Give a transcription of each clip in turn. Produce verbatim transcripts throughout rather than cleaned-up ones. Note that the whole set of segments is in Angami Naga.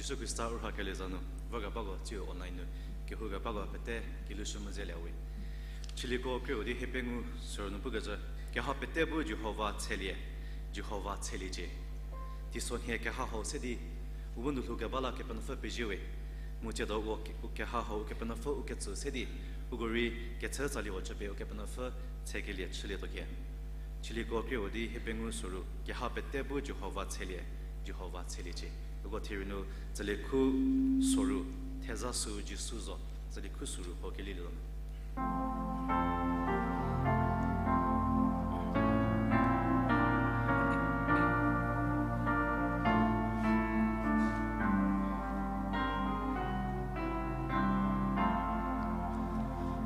Jisu Khrista u rhakelie za nu, vorkebako tsiu online nu, kehoukebako pete kelhou shü mu zelie we. Chülieko krie-u di hiepengou süu nu pukecü, keha pete bu Jihova tshelie, Jihova tsheliecie. Teisonhie keha hau se di, u bu nu lhoukeba la Kepenuopfü pezie we. Mu tsiedo u ke-, u keha hau Kepenuopfü u ketsü se di, uko rei ketse tsali-u chüpie Ukepenuopfü tshekelie chülietuo khie. Chülieko krie-u di hiepengou süu, keha pete bu Jihova tshelie, Jihova tsheliecie. Uko thie rei nu, tsali khu süu, theza süu Jisu zo, tsali khu süu ho kelilietuo me.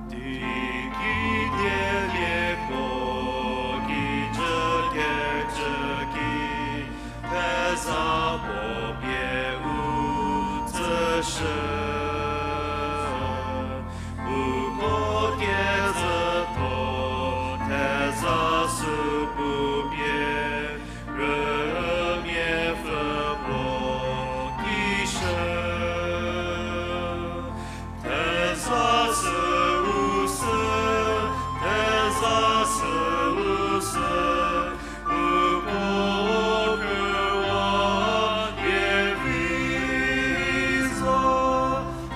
Di kedielieko kijü kecü ki, theza puo pie u tsüshü. Uko kezhütho theza süu pupie, rümiapfü puo kishü. Theza süu sü, theza süu sü, uko khrüwa lievi zo.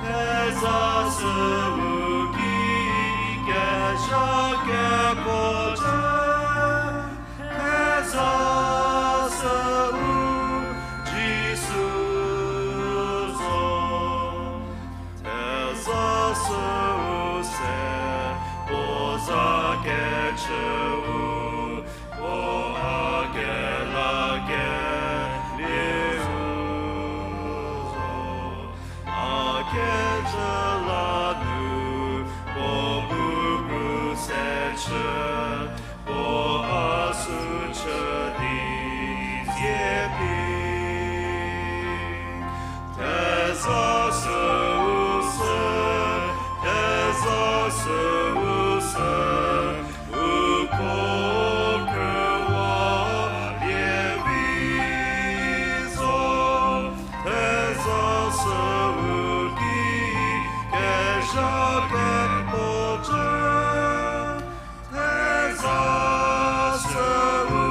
Theza süu ki kezha kekuo chü, theza süu Jisu zo. Theza süu se, puo za kechüu, puo a kelakelieu zo. A kejü la nu, puo bu krus se chü, puo a süu chü di zie pie. Theza süu sü, theza süu sü, uko khrüwa lievi zo. Theza süu ki kezha kekuo chü, theza süu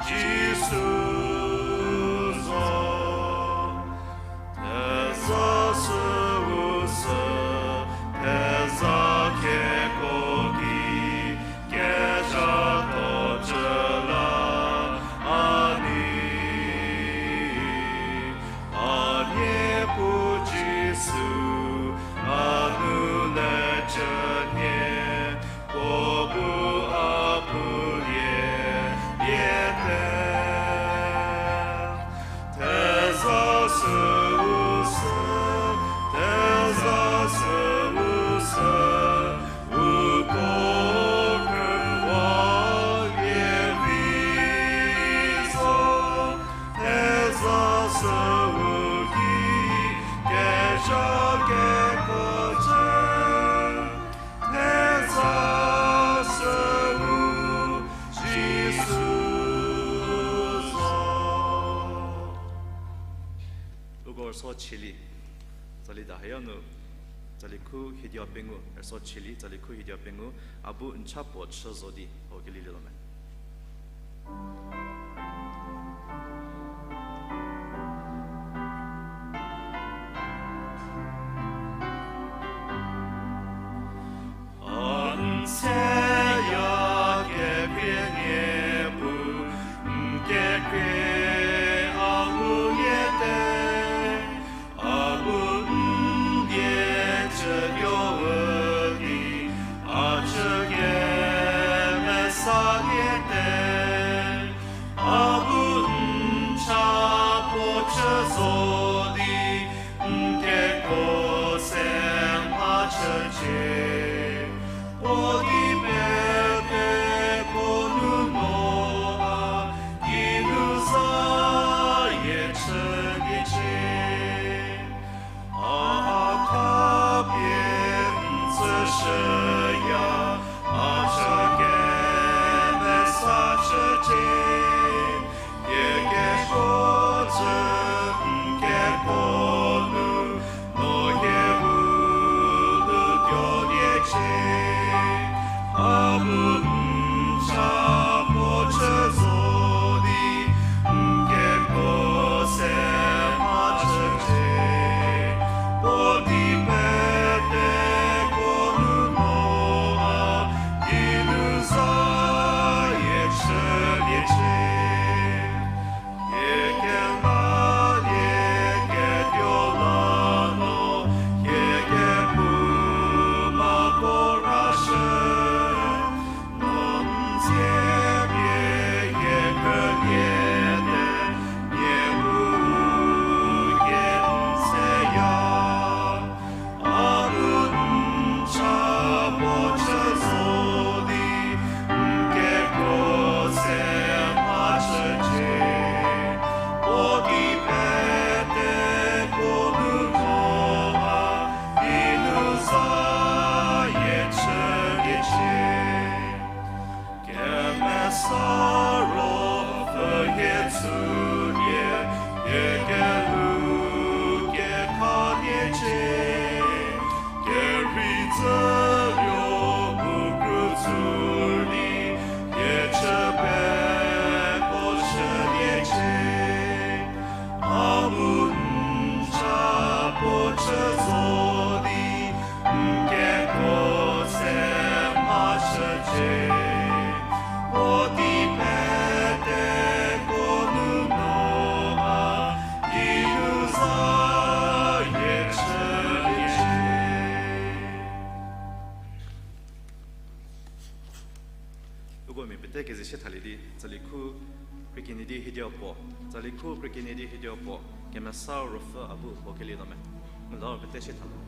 Jisu zo. Theza süu sü, theza kekuo ki kezhatho chü la a nei. A Niepuu Jisu, a nu le chü nhie, puo bu a pulie liete. Theza süu sü, theza süu sü, uko khrüwa lievi zo. Theza süu ki kezha kekuo chü, theza süu Jisu zo. Uko rüso chülie, tsali da haya nu, tsali khu hiedia pengou, rüso chülie, tsali khu hiedia pengou, a bu n cha puo chü zo di ho kelilietuo me. A n seya kekhrie Niepuu, n kekhrie a nguliete, a bu n die chütuo di, a chü kemesaliete, a bu n cha puo chü zo di, n kekuo se mhachücie, puo di peteko nu no a kinu zayie chüliecie. A khapie n tsüshüya, a chü kemesashücie, die kekuo zhü n kekuo Uko mia pete keze sie thalie di, tsali khu krie kenie di hiedio puo, tsali khu krie kenie di hiedio puo, Kemesa Ruopfü a bu puo kelietuo me. Mu la pete sie thalie.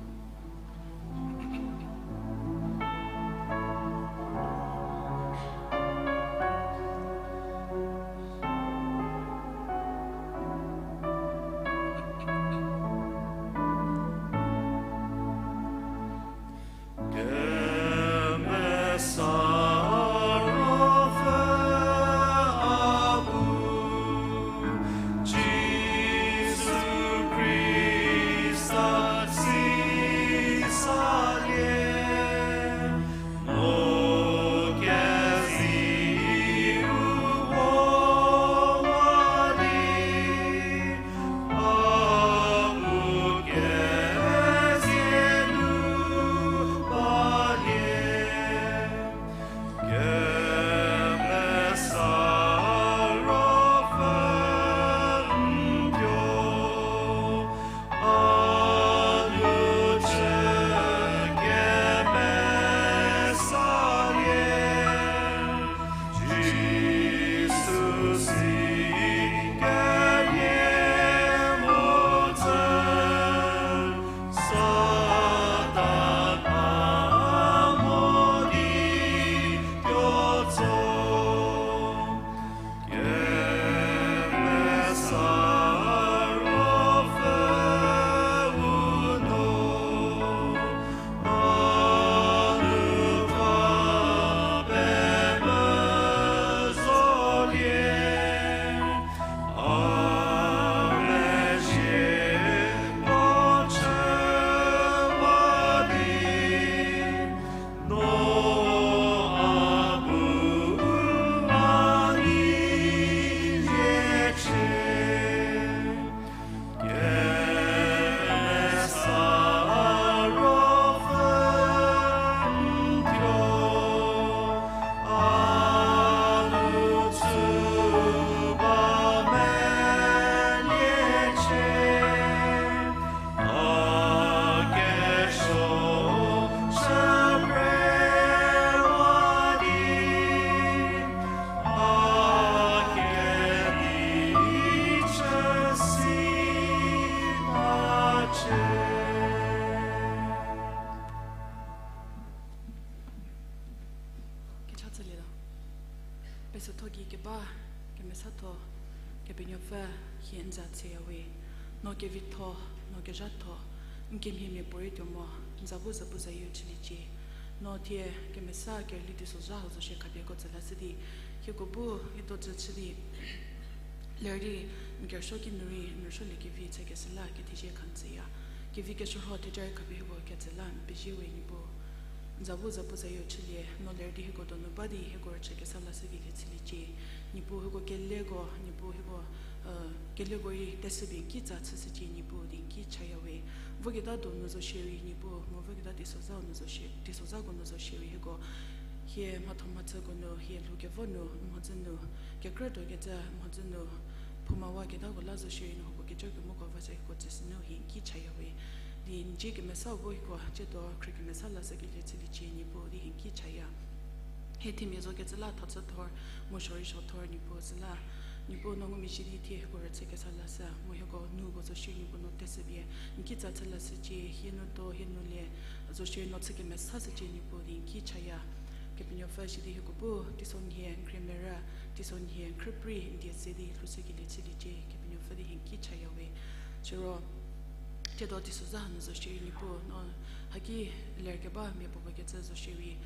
Kecha tsülie la. Pesotho ki keba, kemesatho, Kepenuopfü, hie n za tseyawe. No kevitho, no kezhatho, n kemhiemia puorei tuo mo, n za bu zapuzayie chüliecie. No thie kemesa kerüli teisozha hau zo shie khapieko tsü lashü di, hieko bu, hie do tsü chü di, ler di, n kerüsuo ki nu rei, n rüsuoliekevi chükeshü la kethezie kha n tsüya. Kevi kesuo rho theja rei khapie hieko ketsü la n pezie we Niepuu. N za bu zapuzayie chülie, no ler di hieko donu ba di hieko rüchü kesa lashükelie chüliecie. Niepuu hieko keleko, Niepuu hieko, keleko rei teshü pie n ki tsa chüshücie Niepuu di n ki chaya we. Voketa donu zo shierei Niepuu, mu voketa teisozha nu zo shie, teisozhako nu zo shierei hieko hie mhatho mhachüko nu, hie lhou kevo nu, n mhodzü nu, kekrütuo kecü mhodzü nu, phoumawa ketako la zo shierei no hieko kejo kemoko va se hieko tsüshü nu hie n ki chaya we. Di n dzie kemesau bu hieko, tsiedo khrie kemesa lashükelie chüliecie Niepuu di hie n ki chaya. Hie themia zo kecü la thachü thor, mu suo rei suo thor Niepuu süla. Niepuu no ngumezhie di thie hieko rüchü kesa lashü, mu hieko nuko zo shie Niepuu no teshü pie n ki tsa chü lashücie, hie nu do, hie nu lie, zo shie no chü kemesashücie Niepuu di n ki chaya. Kepenuopfü sidi hieko bu, teisonhie n khriemerü, teisonhie n khrüprei n die se di lhoushükelie chüliecie, Kepenuopfü di hie n ki chaya we. Siro, tsiedo teisozha hanu zo shierei Niepuu, no haki ler keba mia puopuo kecü zo shierei,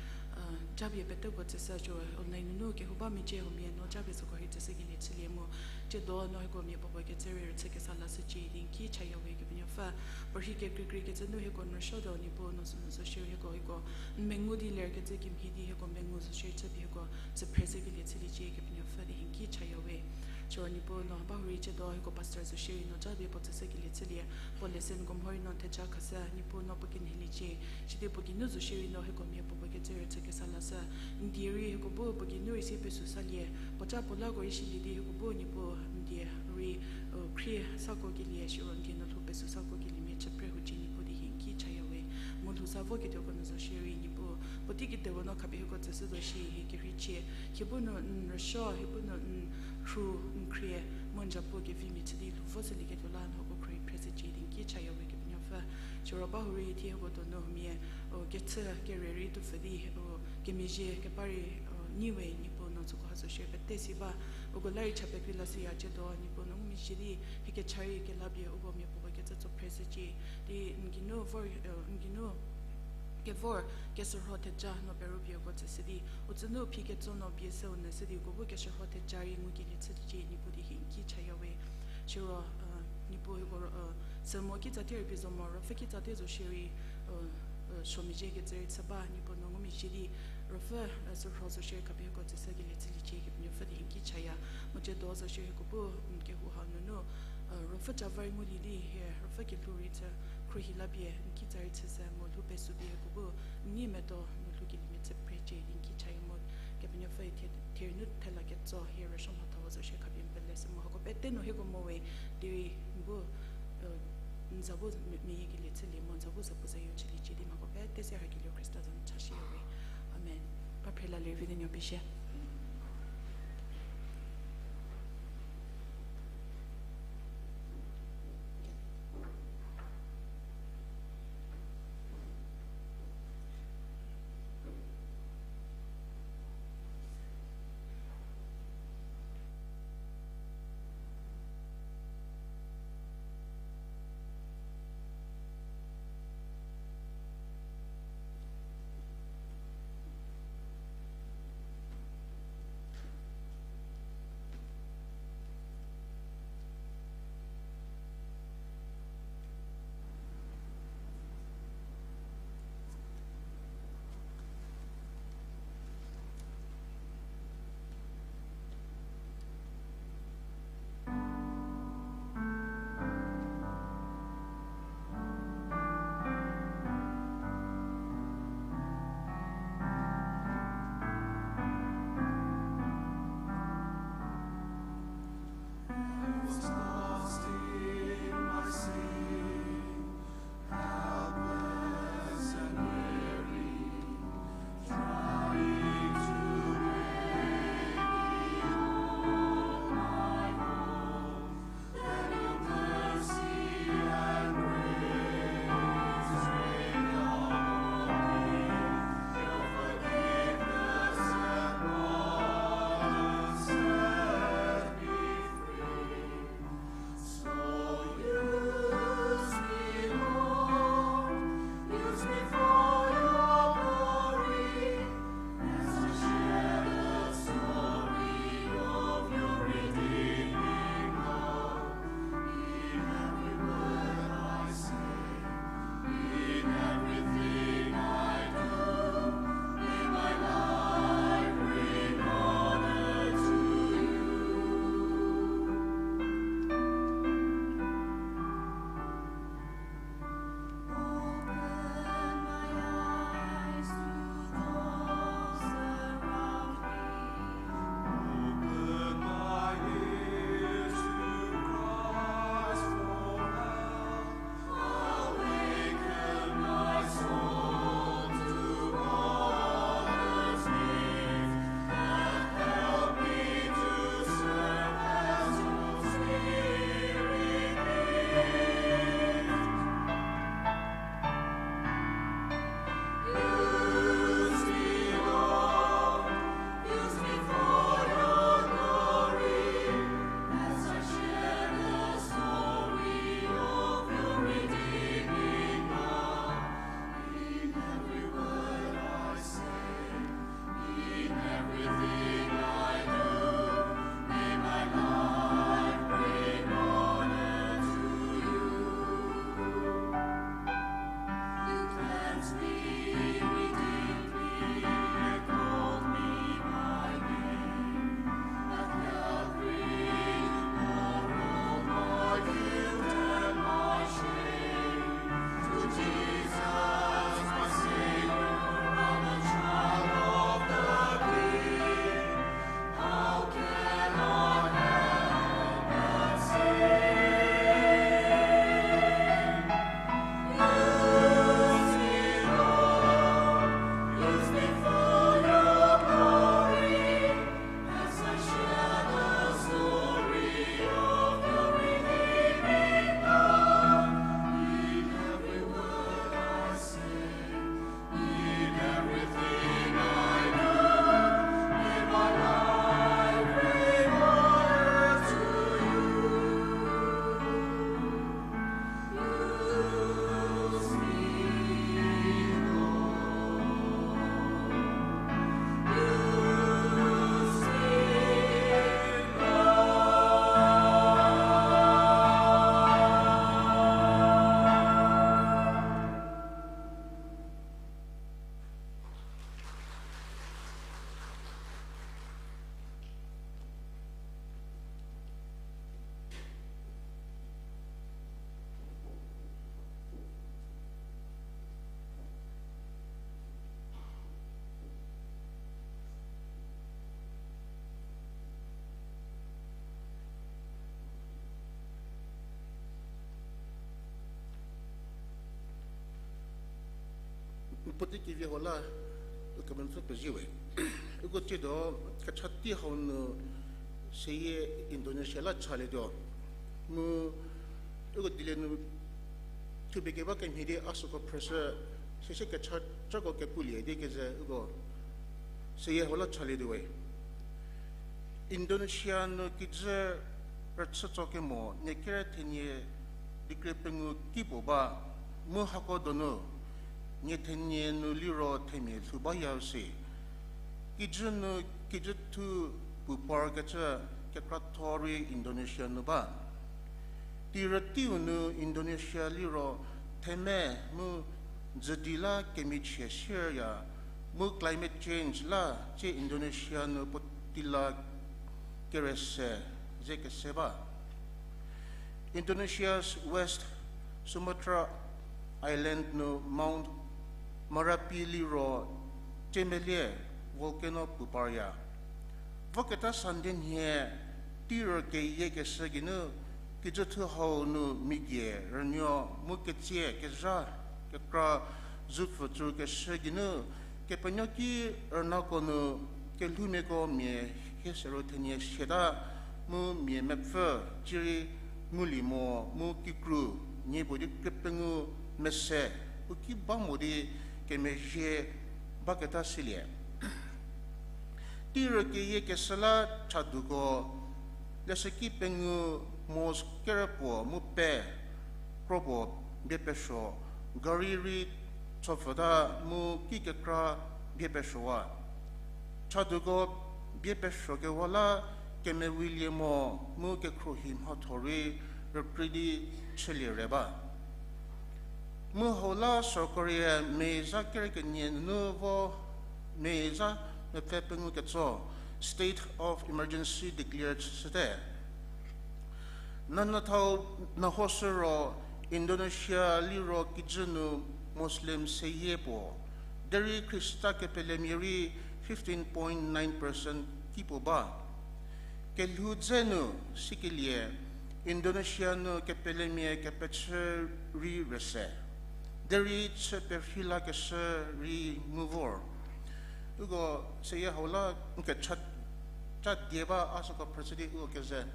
japie peteko tsüshü siro online nunu kehou ba mecie huomia no japie süko rei tsüshükelie chülie mu. Tsiedo no hieko mia puopuo kecü rei rüchü kesa lashücie di n ki chaya we Kepenuopfü. Puorhi kekreikrei kecü nu hieko n rüsuotuo Niepuu no sünu zo shierei hieko, hieko n mengu di ler kecü kemhie di hieko mengu zo shierei chüpie hieko tsü phreshükelie chüliecie Kepenuopfü di hie n ki chaya we. Siro Niepuu no ba hurei tsiedo hieko pastor zo shierei no japie puo tsüshükelie chülie, puo lesson ko mhorei no theja khashü Niepuu no puo kenhieliecie, sidi puo kinu zo shierei no hieko mia puopuo kecü rüchü kesa lashü. N die rei hieko bu puo geinu rei si pesü salie, puoca puo lako rei silie di hieko bu Niepuu n die rei, u, khrie sako kelie, siro n die nu lhou pesü sako kelie mia chü phre hucie Niepuu di hie n ki chaya we. Mu lhou sa voketuoko nu zo shierei Niepuu, puotei kedipuo no khapie hieko tsüshü zo shie hie kerhei chie. Hie bu nu n rüsuo, hie bu nu n rhu, n khrie, mu n zapu kevimia chü di lhou vo shülieketuo la n hako khrie phre shücie di n ki chaya we Kepenuopfü. Siro ba hurei thie hieko donu mia, u, kechü kere rei tuopfü di, u, kemezhie keba rei, u, nyi we Niepuu no süko ha zo shie pete si ba, uko la rei cha pekrei lashüya ciedo Niepuu no ngumezhie di, hie kecha rei kelapie uko miapuopuo kecü tso phre shücie, di n geinu vor, u, n geinu kevor, keshürho theja no peru pie uko tsüshü di, u tsünu phi ketso no pie se u nyü shü di uko bu keshürho theja rei ngukelie chücie Niepuu di hie n ki chaya we. Siro, u, Niepuu hieko, u, sü mo kitsa tie rei pie zo mo, ruopfü kitsa tie zo shierei, u, u, suo mezhie kecü rei chü ba, Niepuu no ngumezhie di, ruopfü, u, shürho zo shierei khapie hieko tsüshükelie chüliecie Kepenuopfü di hie n ki chaya. Mu ciedo zo shierei hieko bu, n kehou hau nunu, u, ruopfü ca va rei ngulie di hie ruopfü kelhou rei chü, khruohi la pie n kitsa rei chüshü mu lhou pesü pie hieko bu n nei medo nu lhoukeliemia chü phrecie di n ki chaya mo. Kepenuopfü thie, thie rei nu thela ketso hie rüsuo mhathau zo shie khapie n peleshü mu hako pete nu hieko mo we, derei n bu, u, n za bu meyiekelie chülie mu n za bu zapu zayo chüliecie di mhako pete se hakelieu Khrista za nu chashüya we. Amen. Ba phre la lerei vi di nuo pie shie. Puotei kevi hau la, u kemenupfü pezie we. Uko tsiedo, kecha tei hau nu seyie Indonesia la chalietuo. Mu uko dilie nu thupie keba kemhie di a süko phrüshü, sese kecha cako kepulie di keze uko seyie hau la chalietuo we. Indonesia nu kijü rüchütso kemo nie kere thenie dikrie pengou ki puo ba, mu hako donu nie thenie nu liro themia lhou bayau si. Kijü nu kijüthu pu parkecü kekratho rei Indonesia nu ba. Teirüteiu nu Indonesia liro theme mu dzüdi la kemichie sierya, mu climate change la tsie Indonesia nu puotei la kerese ze kese ba. Indonesia's West Sumatra Island nu Mount Merapi liro tiemelie volcano pu parya. Voketa Sunday nhie teirü keyiekeshü geinu kijüthu hau nu migie rünuo mu ketsie kezha kekra zupfü tsükeshü geinu Kepenuopfü ki rünako nu kelhoumiako mia hie seru thenie siata mu mia mepfü cierei ngulie mo mu kikru nie puo di krie pengou mese u ki ba mo di kemezhie baketa silie. Teirü keyiekeshü la chaduko leshüki pengou mosque kerüpuo mu pe kropuo bie pesuo, gari rei chopfüta mu ki kekra bie pesuowa. Chaduko bie pesuokewa la kemewilie mo mu kekhruohi mhatho rei rükrei di chülie re ba. Mu hau la sorkarie meza kerü kenie nunu vo meza mepfü pengou ketso state of emergency declare chüshüte. Nanyü thau nahoshü ro Indonesia liro kijü nu Muslim seyie puo, derei Khrista kepelemia rei fifteen point nine percent ki puo ba. Kelhou dze nu sikelie Indonesia nu kepelemia kepechü rei rese, derei chü perhei lakeshü rei ngu vor. Uko seyie hau la n kecha cha die ba a süko phrüshü di uko keze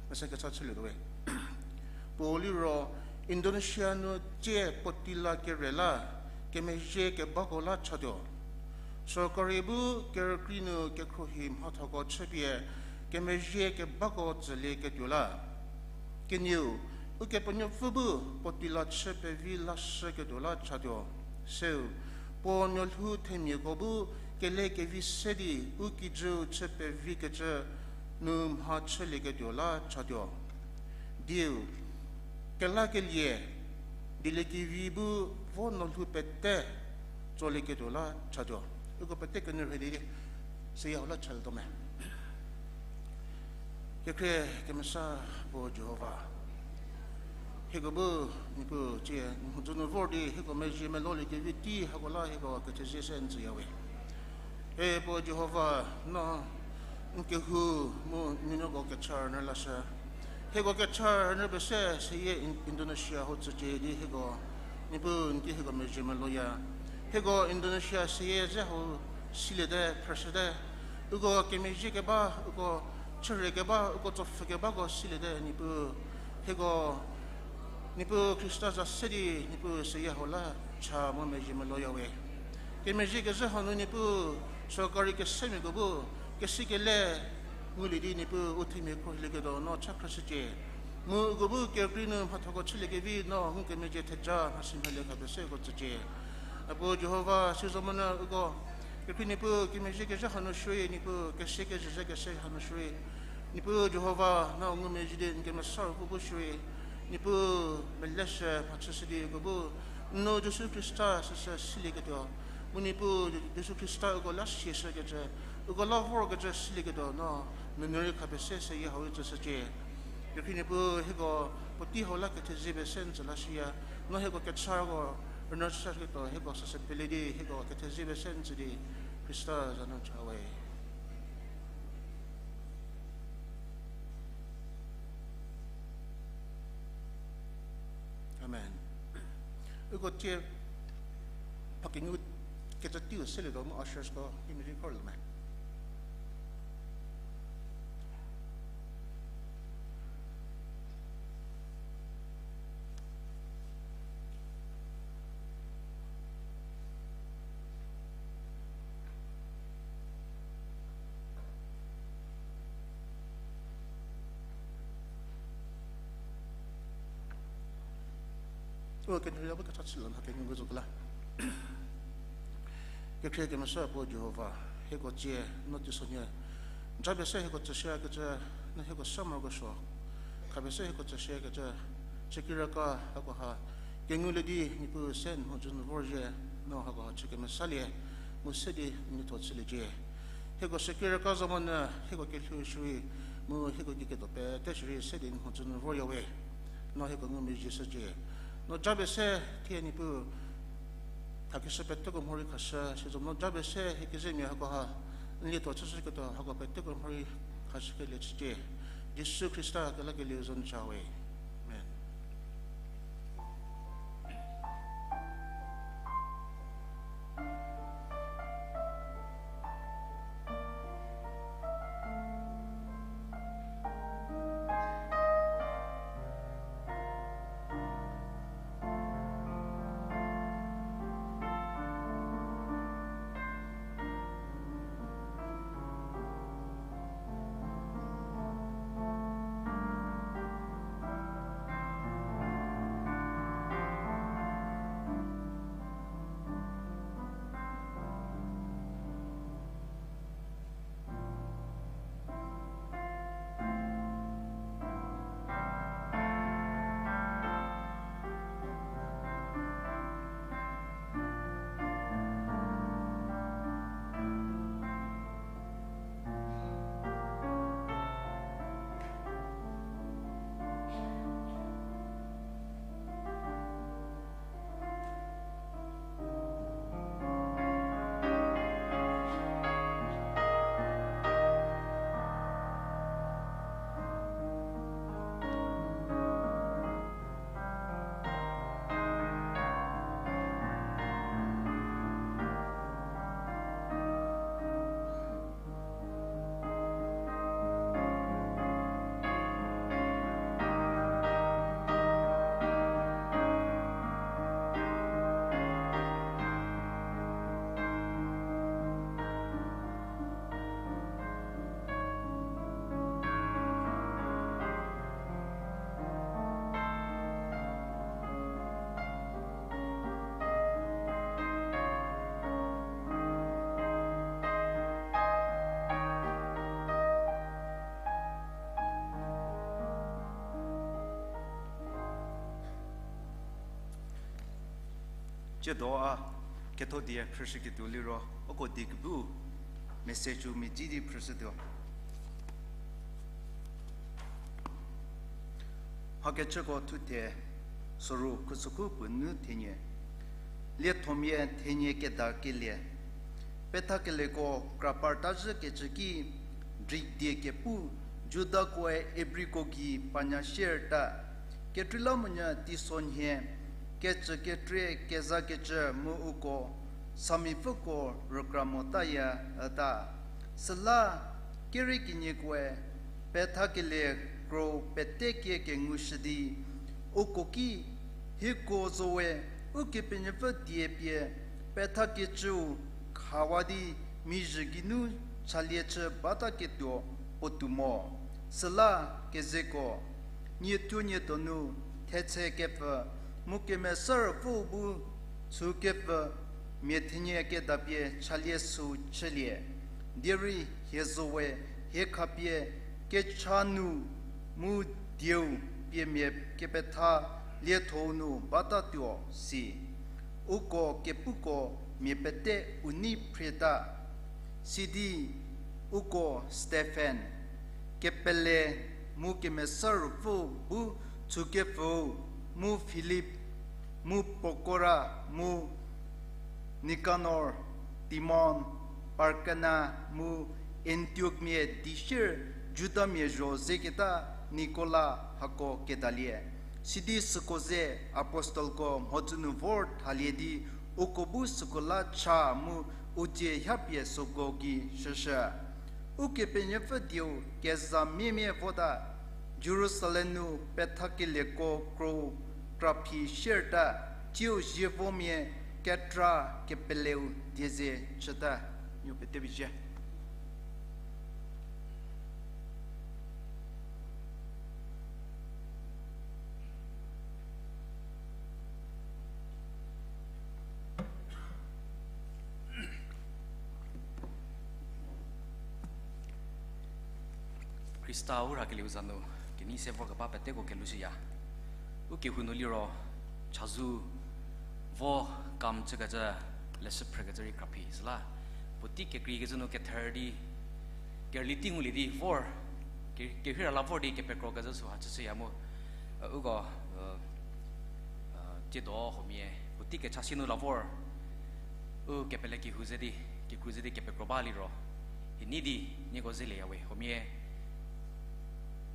mese kecha chülietuo we. Puo liro Indonesia nu tsie puotei la kere la kemezhie kebako la chatuo. Sorkari bu kerükrie nu kekhruohi mhathoko chüpie kemezhie kebako tsülieketuo la. Kenieu, Ukepenuopfü bu puotei la chü pevi lashüketuo la chatuo. Seu, puo nuolhou themiako bu kele kevi se di u kijüu chü pevikecü nu mha chülieketuo la chatuo. Dieu, kelakelie, dieliekevi bu vo nuolhou pete tsolieketuo la chatuo. Uko pete kenyü rhei di, seyie hau la chalietuo me. Kekhrie kemesa puo Jihova, hieko bu Niepuu tsie mhodzü nu vor di hieko mezhie meloliekevi tei hako la hieko kethezie se n tsüyawe. E puo Jihova, no n kehou mu n nuoko kecha rünyü lashü. Hieko kecha rünyü pese seyie In-, Indonesia hau tsücie di hieko, Niepuu n ki hieko mezhie meloya. Hieko Indonesia seyie ze hau siliete, phrüshüte. Uko kemezhie keba, uko chürie keba, uko tsopfhü kebako siliete, Niepuu. Hieko Niepuu Khrista za se di Niepuu seyie hau la cha mu mezhie meloyawe. Kemezhie kezhü hanu Niepuu sorkari kesemiako bu kesikele ngulie di Niepuu u themia khruohilieketuo no cha phrüshücie. Mu uko bu kerükrie nu mhathoko chüliekevi no ngukemezhie theja mhasi mhale khapie se uko tsücie. A puo Jihova, sizomonyü uko kerükrie Niepuu kemezhie kezhü hanu shürei Niepuu kese kezhü ze kese hanu shürei. Niepuu Jihova, no ngumezhie di n kemesa ruopfü bu shürei. Niepuu meleshü mhachüshü di uko bu n nuo Jisu Khrista süsü silieketuo. Mu Niepuu Jisu Khrista uko la siashükecü, uko la vorkecü silieketuo no nunu rei khapie se seyie hau rei tsüshücie. Kerükrie Niepuu hieko puotei hau la kethezie pie se n tsü lashüya, no hieko kechako rünyü chüshüketuo hieko süsü pele di hieko kethezie pie se n tsü di Khrista za nu cha we. Amen. Uko tsie phakengu kecü teiu selietuo mu ushersko kimedi khor le me. U kenhü ya bu kecha chüla mha kengu zo kela. Kekhrie kemesa puo Jihova, hieko cie, no teisonhie japie se hieko tsüshüyakecü, no hieko se morokesuo khapie se hieko tsüshüyakecü, chükirüka hakoha kengulie di Niepuu se n mhodzü nu vorzhie, no hakoha chü kemesalie mu se di n lietho chüliecie. Hieko shükirüka zo monyü hieko kelhou shierei mu hieko gei ketuo pete shierei se di n mhodzü nu vorya we. No hieko ngumezhie shücie. No japie se thie Niepuu thakeshü peteko mhorei khashü, sizo no japie se hie kezemia hakoha n lietho chüshüketuo hako peteko mhorei khashükelie chücie. Jisu Khrista kelakelieu zo n cha we. Amen. Tsiedo a ketho die phrüshüketuo liro, uko die kebu message-u medzi di phrüshütuo. Mhakechüko thuthe, soru khusokhu puo nu thenie. Liethomia thenie kedakelie. Pethakeleko krapartazhükecü ki, Greek die kepu, Judakoe Ibriko gei panya shierta. Kekreilamonyü teisonhie, kecükekrie kezakecü mu uko, samipfüko rükra motaya üta. Süla, keriekeniekoe, pethakelie kro pete kie kengushü di, uko ki, hieko zowe, Ukepenuopfü die pie, pethakecüu khawa di, mizhü geinu chalie chü bataketuo puotou mo. Süla kezeko, nie thuonie donu, thetse kepfü, mu Kemesa Ruopfüu bu, chükepfü, mia thenie kedapie chalie süu chülie. Derei hie zowe, hie khapie, kecha nu, mu dieu pie mia kepetha liethou nu batatuo si. Uko kepuko mia pete u nei phrieta. Sidi uko Stephen, kepele mu Kemesa Ruopfü bu chükepfüu, mu Filip, mu Prokora, mu Nikanor, Timon, Parkana, mu Antiokmia dishir Judamia zho zeketa Nikola hako kedalie. Sidi süko ze apostelko mhodzü nu vor thalie di uko bu süko la cha mu u dzie hapie süko gei shüshü. Ukepenuopfü dieu kezamiemia vota, Jerusalem nu pethakelieko kro kraphi shierta, tsiu zievomia ketra kepeleu dieze chüta. Nuo pete bicie. Khrista u rhakelieu za nu kenei se vorkeba peteko kelushüya. U kehou nu liro chazou vo kam chükecü leshü phrükecü rei kraphi süla, puotei kekreikecü nu kether di, kerüli tei ngulie di vor, ke-, kerheira la vor di kepekrokecü süha chüshüya mu, uko, tsiedo huomia puotei kecha si nu la vor, u kepele kehou ze di, kekru ze di kepekro ba liro, hie nei di nieko zelieya we. Huomia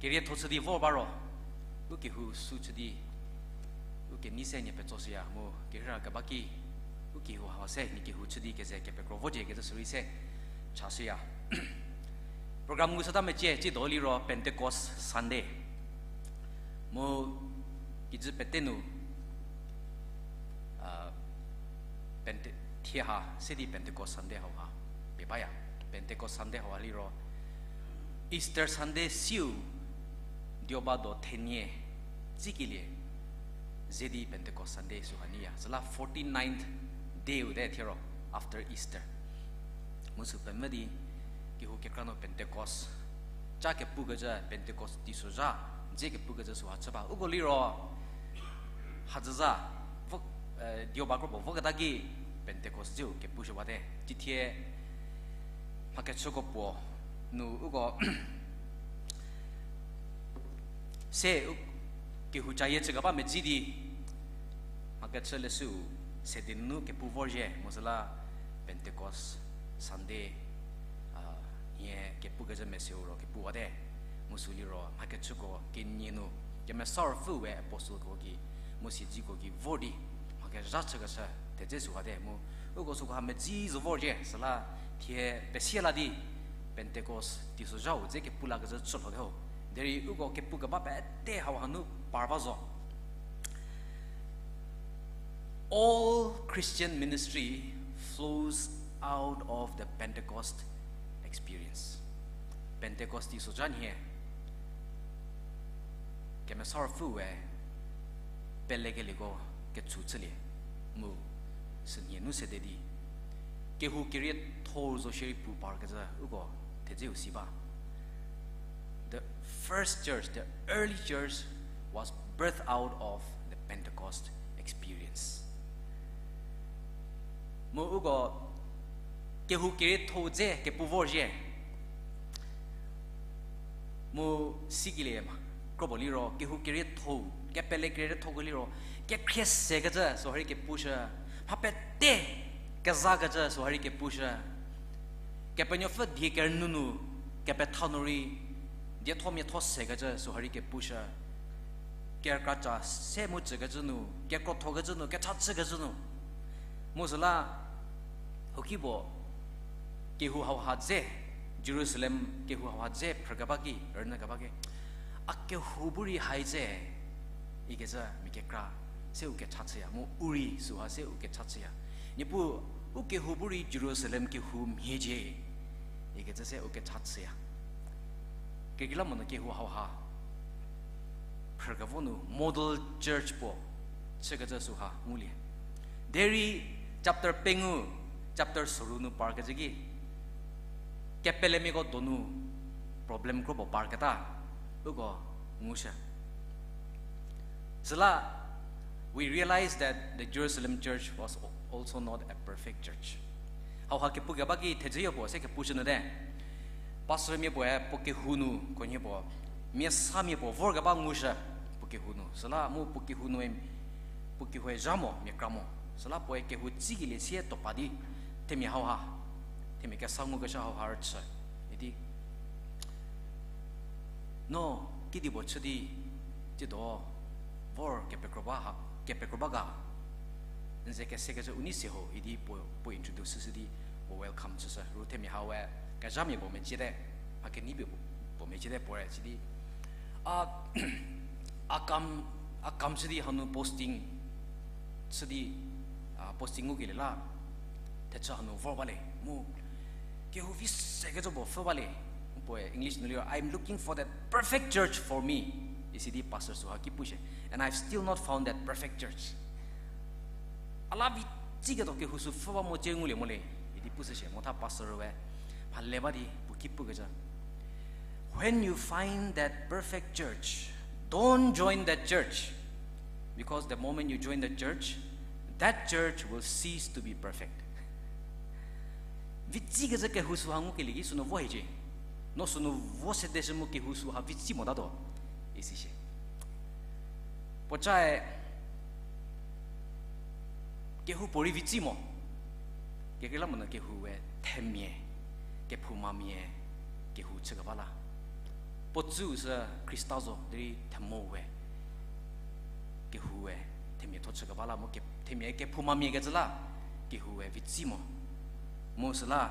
kerietho chü di vor ba ro, u kehou sü chü di, u kenei se nie petsoshüya mu kerheira keba ki, u kehou ha se nie kehou chü di keze kepekro vocie kecü sürei se chashüya. Program ngushüta mecie, tsiedo liro Pentecost Sunday. Mu kijü pete nu, a, Pente-, thie ha se di Pentecost Sunday hauha pie baya. Pentecost Sunday hauha liro Easter Sunday siu dioba do thenie tsikelie ze di Pentecost Sunday süha nyiya. Süla forty-ninth day-u te thiero, after Easter. Mu sü pemvü di kehou kekra nu Pentecost ca kepukecü, Pentecost teisozha dze kepukecü süha chü ba. Uko liro hadzüza, vo, dioba kropuo voketa ki Pentecost dzeu kepushü bate. Cithie mhakechüko puo nu uko se u kehou cayie chükeba medzi di, mhakechü leshüu sede nunu kepu vorzhie mu süla Pentecost Sunday, a, hie kepukecü meseu ro kepuwate. Mu sü liro mhakechüko kenie nu Kemesa Ruopfüe apostleko gei mu siedzeko gei vor di mha kezha chükeshü thedze süwate mu uko süko ha medzi zo vorzhie süla thie pesie la di Pentecost teisozhau dze kepu lakecü chü lhote ho. Derei uko kepu keba pete hauha nu par ba zo. All Christian ministry flows out of the Pentecost experience. Pentecost teisozha nhie Kemesa Ruopfüe pelekelieko kechu chülie mu sünhie nu sede di kehou kerietho zo shierei pu parkecü uko thedzeu si ba. The first church, the early church was birthed out of the Pentecost experience. Mu uko kehou kerietho dze kepu vorzhie. Mu sikelie ma, kropuo liro, kehou kerietho, kepele keriethoko liro, kekhrie sekecü süha rei kepushü, mha pete kezakecü süha rei kepushü, Kepenuopfü die kerünyü nu, kepetha nu rei, dietho miatho sekecü süha rei kepushü, kerükraca se mu tsükecü nu, kekrothokecü nu, kecha chükecü nu. Mu süla, huokipuo, kehou hauha dze, Jerusalem kehou hauha dze phrükeba ki, rünyükeba ki, a kehou bu rei hai dze, ikecü mia kekra se u kecha chüya, mu u rei süha se u kecha chüya. Niepuu, u kehou bu rei Jerusalem kehou mhie cie, ikecü se u kecha chüya. Kekreilamonyü kehou hauha phrükevo nu model church puo chükecü süha ngulie. Derei chapter pengou, chapter soru nu parkecü ki, kepelemiako donu problem kropuo parketa, uko ngushü. Süla, we realize that the Jerusalem church was also not a perfect church. Hauha kepukeba ki thedzüyo puo se kepushü nyüte. Pastormia puoe puo kehou nu khunhie puo, mia samia puo vorkeba ngushü puo kehou nu. Süla mu puo kehou nu, puo kehoue zha mo, mia kra mo. Süla puoe kehou tsikelie sie topa di, themia hauha, themia kesa ngukeshü hauha rüchü. Idi, no, kedipuo chü di, tsiedo, vor kepekro ba ha, kepekro ba ga. N ze kesekecü u nei se ho idi puo, puo introduce shü di, puo welcome chüshü. Ru themia hau we, kezhamia puo meciete, mha kenei pie puo, puo meciete puo re, sidi. A, a kam, a kam chü di hanu posting, chü di, a, posting ngukelie la, thechü hanu vor bale, mu, kehou vi sekecü puo pfhü bale, puoe English nu liro, I'm looking for that perfect church for me, isi di pastor süha ki pushie, and I've still not found that perfect church. A la vi tsiketuo kehou sü pfhü ba mo cie ngulie mo le, idi pushü shie, motha pastor we, mhale ba di, puo ki pukecü. When you find that perfect church, don't join that church, because the moment you join the church, that church will cease to be perfect. Vitsikecü kehou süha ngukelie ki sünu vo hiecie. No sünu vo sedeshü mu kehou süha vitsi motatuo, isi shie. Puocae, kehoupuorei vitsi mo. Kekreilamonyü kehoue themia, kephoumamia, kehou chükeba la. Puo tsüu sü Khrista zo, derei themoue, kehoue, themia tho chükeba la, mu ke-, themia kephoumamia kecü la, kehoue vitsi mo. Mu süla,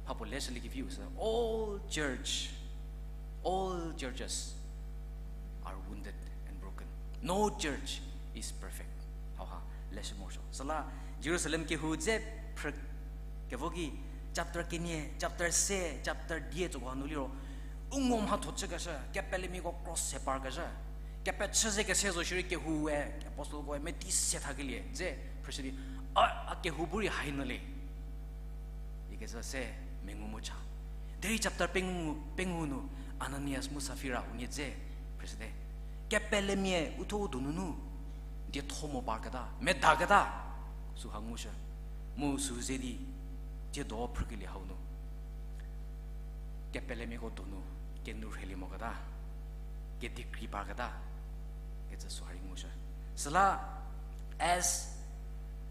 mhapuo leshülie keviu sü, all church, all churches are wounded and broken. No church is perfect. Hauha, leshü morosuo. Süla, Jerusalem kehou dze phrü kevo ki, chapter kenie, chapter se, chapter die tsüko hanu liro, u ngo mhatho chükeshü, kepelemiako cross se parkezhü, kepechü ze kese zo shierei kehoue, apostle koe meti se thakelie, dze phrüshü di, a, a kehou bu rei hainyü le. Ikecü se mengu mu cha. Derei chapter pengou, pengou nu Ananias mu Safira unie dze phrüshüte. Kepelemia uthuo u donunu, dietho mo parketa, medaketa, süha ngushü. Mu sü ze di, tsiedo phrükelie hau nu. Kepelemiako donu, kenu rhelie moketa, kedi krei parketa, kecü süha rei ngushü. Süla, as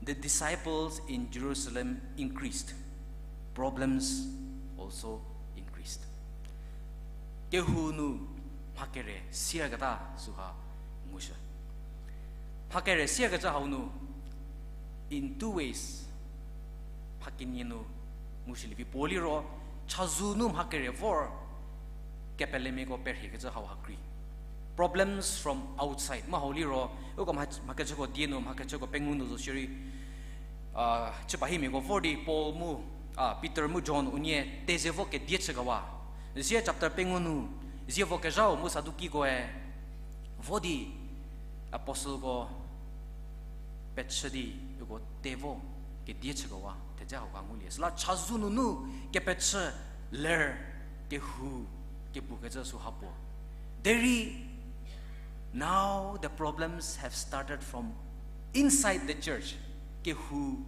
the disciples in Jerusalem increased, problems also increased. Kehou nu mha kere siaketa süha ngushü. Mha kere siakecü hau nu, in two ways, mha kenie nu ngushülievi puo liro, chazou nu mha kere vor, kepelemiako perhiekecü hauha krei. Problems from outside, mu hau liro, uko mha, mhakechüko die nu, mhakechüko pengou nu zo shierei, a, chü bahimiako vor di Paul mu, a, Peter mu John unie te ze vo kedie chükewa. Zie chapter pengou nu, zievo kezhau mu Sadukikoe, vo di, apostleko, pechü di, uko te vo, kedie chükewa, thedze hauha ngulie. Süla chazou nunu, kepechü, ler, kehou, kepukecü süha puo. Derei, now the problems have started from inside the church. Kehou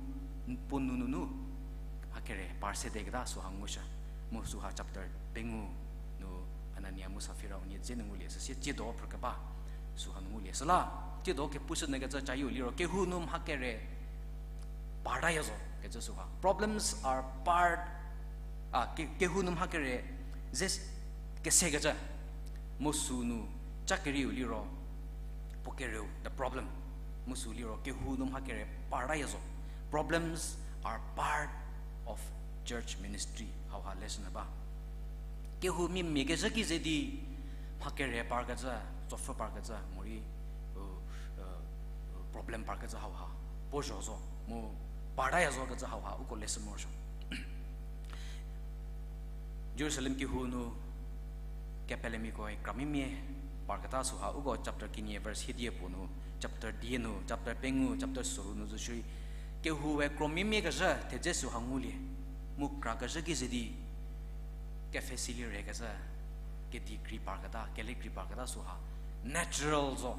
puo nunu nu, mha kere par sedeketa süha ngushü. Mu süha chapter pengou nu Anania mu Safira unie dze nu ngulie. Süsie tsiedo phrükeba süha nu ngulie. Süla, tsiedo kepushü nyükecü cayieu liro, kehou nu mha kere partaya zo kecü süha. Problems are part, a, ke-, kehou nu mha kere ze s-, kesekecü. Mu sünu ca kerieu liro, puo kereu, the problem. Mu sü liro, kehou nu mha kere partaya zo. Problems are part of church ministry. Hauha leshü nyü ba. Kehou mia mia kezhü ki ze di, mha kere parkecü, tsopfü parkecü, morei, u, u, problem parkecü hauha. Puo zho zo, mu partaya zo kecü hauha, uko leshü morosuo. Jerusalem kehou nu, kepelemikoe kramimia parketa süha, uko chapter kenie verse hiedie puo nu, chapter die nu, chapter pengou, chapter soru nu zo shierei, kehoue kramimia kezhü thedze süha ngulie, mu krakezhü ki ze di, kepfhesilie rekezhü, kedi krei parketa, kele krei parketa süha, natural zo.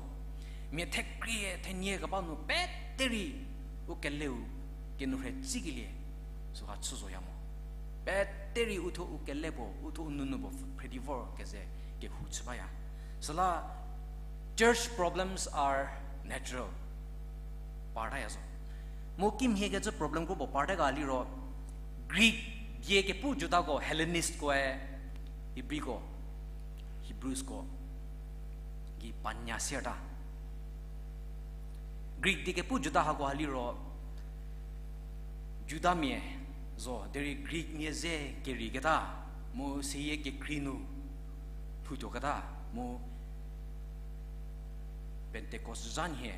Mia thekrie thenie keba nu pete rei u keleu kenu rhe tsikelie süha chü zoya mo. Pete rei uthuo u kele puo, uthuo u nunu puo phredi vor keze kehou chü baya. Süla, church problems are natural. Partaya zo. Mu kimhiekecü problem kropuo parte ga liro, Greek die kepu Judako, Hellenistkoe, Hebrewko, Hebrewsko, gei panya sierta. Greek die kepu Juda hakoha liro, Judamia zo, derei Greekmia ze kerieketa, mu seyie kekrei nu lhoutuoketa, mu Pentecost zha nhie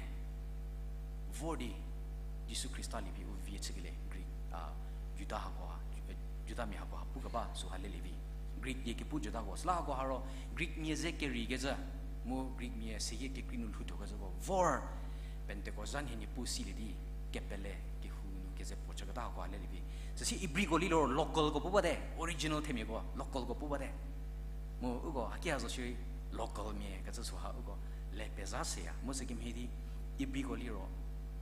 vor di Jisu Khrista lievi u vie chükelie Greek, a, Juda hakoha, Ju-, Judamia hakoha pukeba süha lelie vi. Greek die kepu Judako, süla hakoha ro Greekmia ze keriekecü, mu Greekmia seyie kekrei nu lhoutuokecüko vor Pentecost zha nhie Niepuu silie di kepele kehou nu keze puo chüketa hakoha lelie vi. Süsie Ibriko liro localko pu bate, original themiako localko pu bate. Mu uko haki ha zo shierei localmia kecü süha uko le pezha seya. Mu sükemhie di Ibriko liro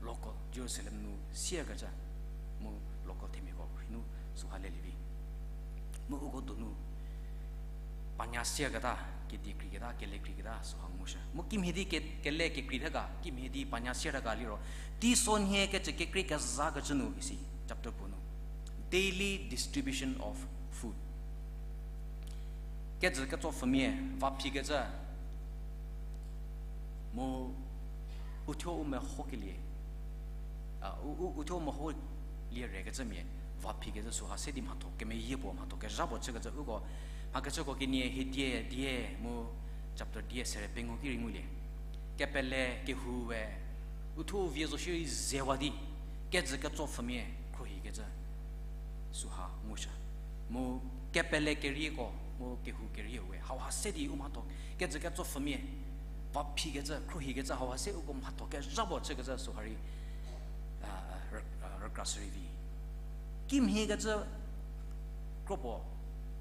local, Jerusalem nu siakecü, mu local themiako rhei nu süha lelie vi. Mu uko donu panya siaketa, kedi kreiketa, kele kreiketa süha ngushü. Mu kimhie di ke-, kele kekrei thega, kimhie di panya sia thega liro, teiso nhie kecü kekrei kezakecü nu isi, chapter puo nu, daily distribution of food. Kejü ketsopfhümia va phikecü, mu uthuo u mehokelie, a, u, u, uthuo u meholie rekecümia va phikecü süha se di mhatho kemeyie puo, mhatho kezha puo chükecü uko, mhakechüko kenie hiedie die mu chapter die sere pengou ki rei ngulie. Kepele kehoue uthuo u vie zo shierei zewa di, kejü ketsopfhümia khruohikecü süha ngushü. Mu kepele kerieko, mu kehou kerieu we hauha se di u mhatho, kejü ketsopfhümia va phikecü, khruohikecü hauha se uko mhatho kezha puo chükecü süha rei, a, a, rü-, a, rükrashü rei vi. Kimhiekecü kropuo,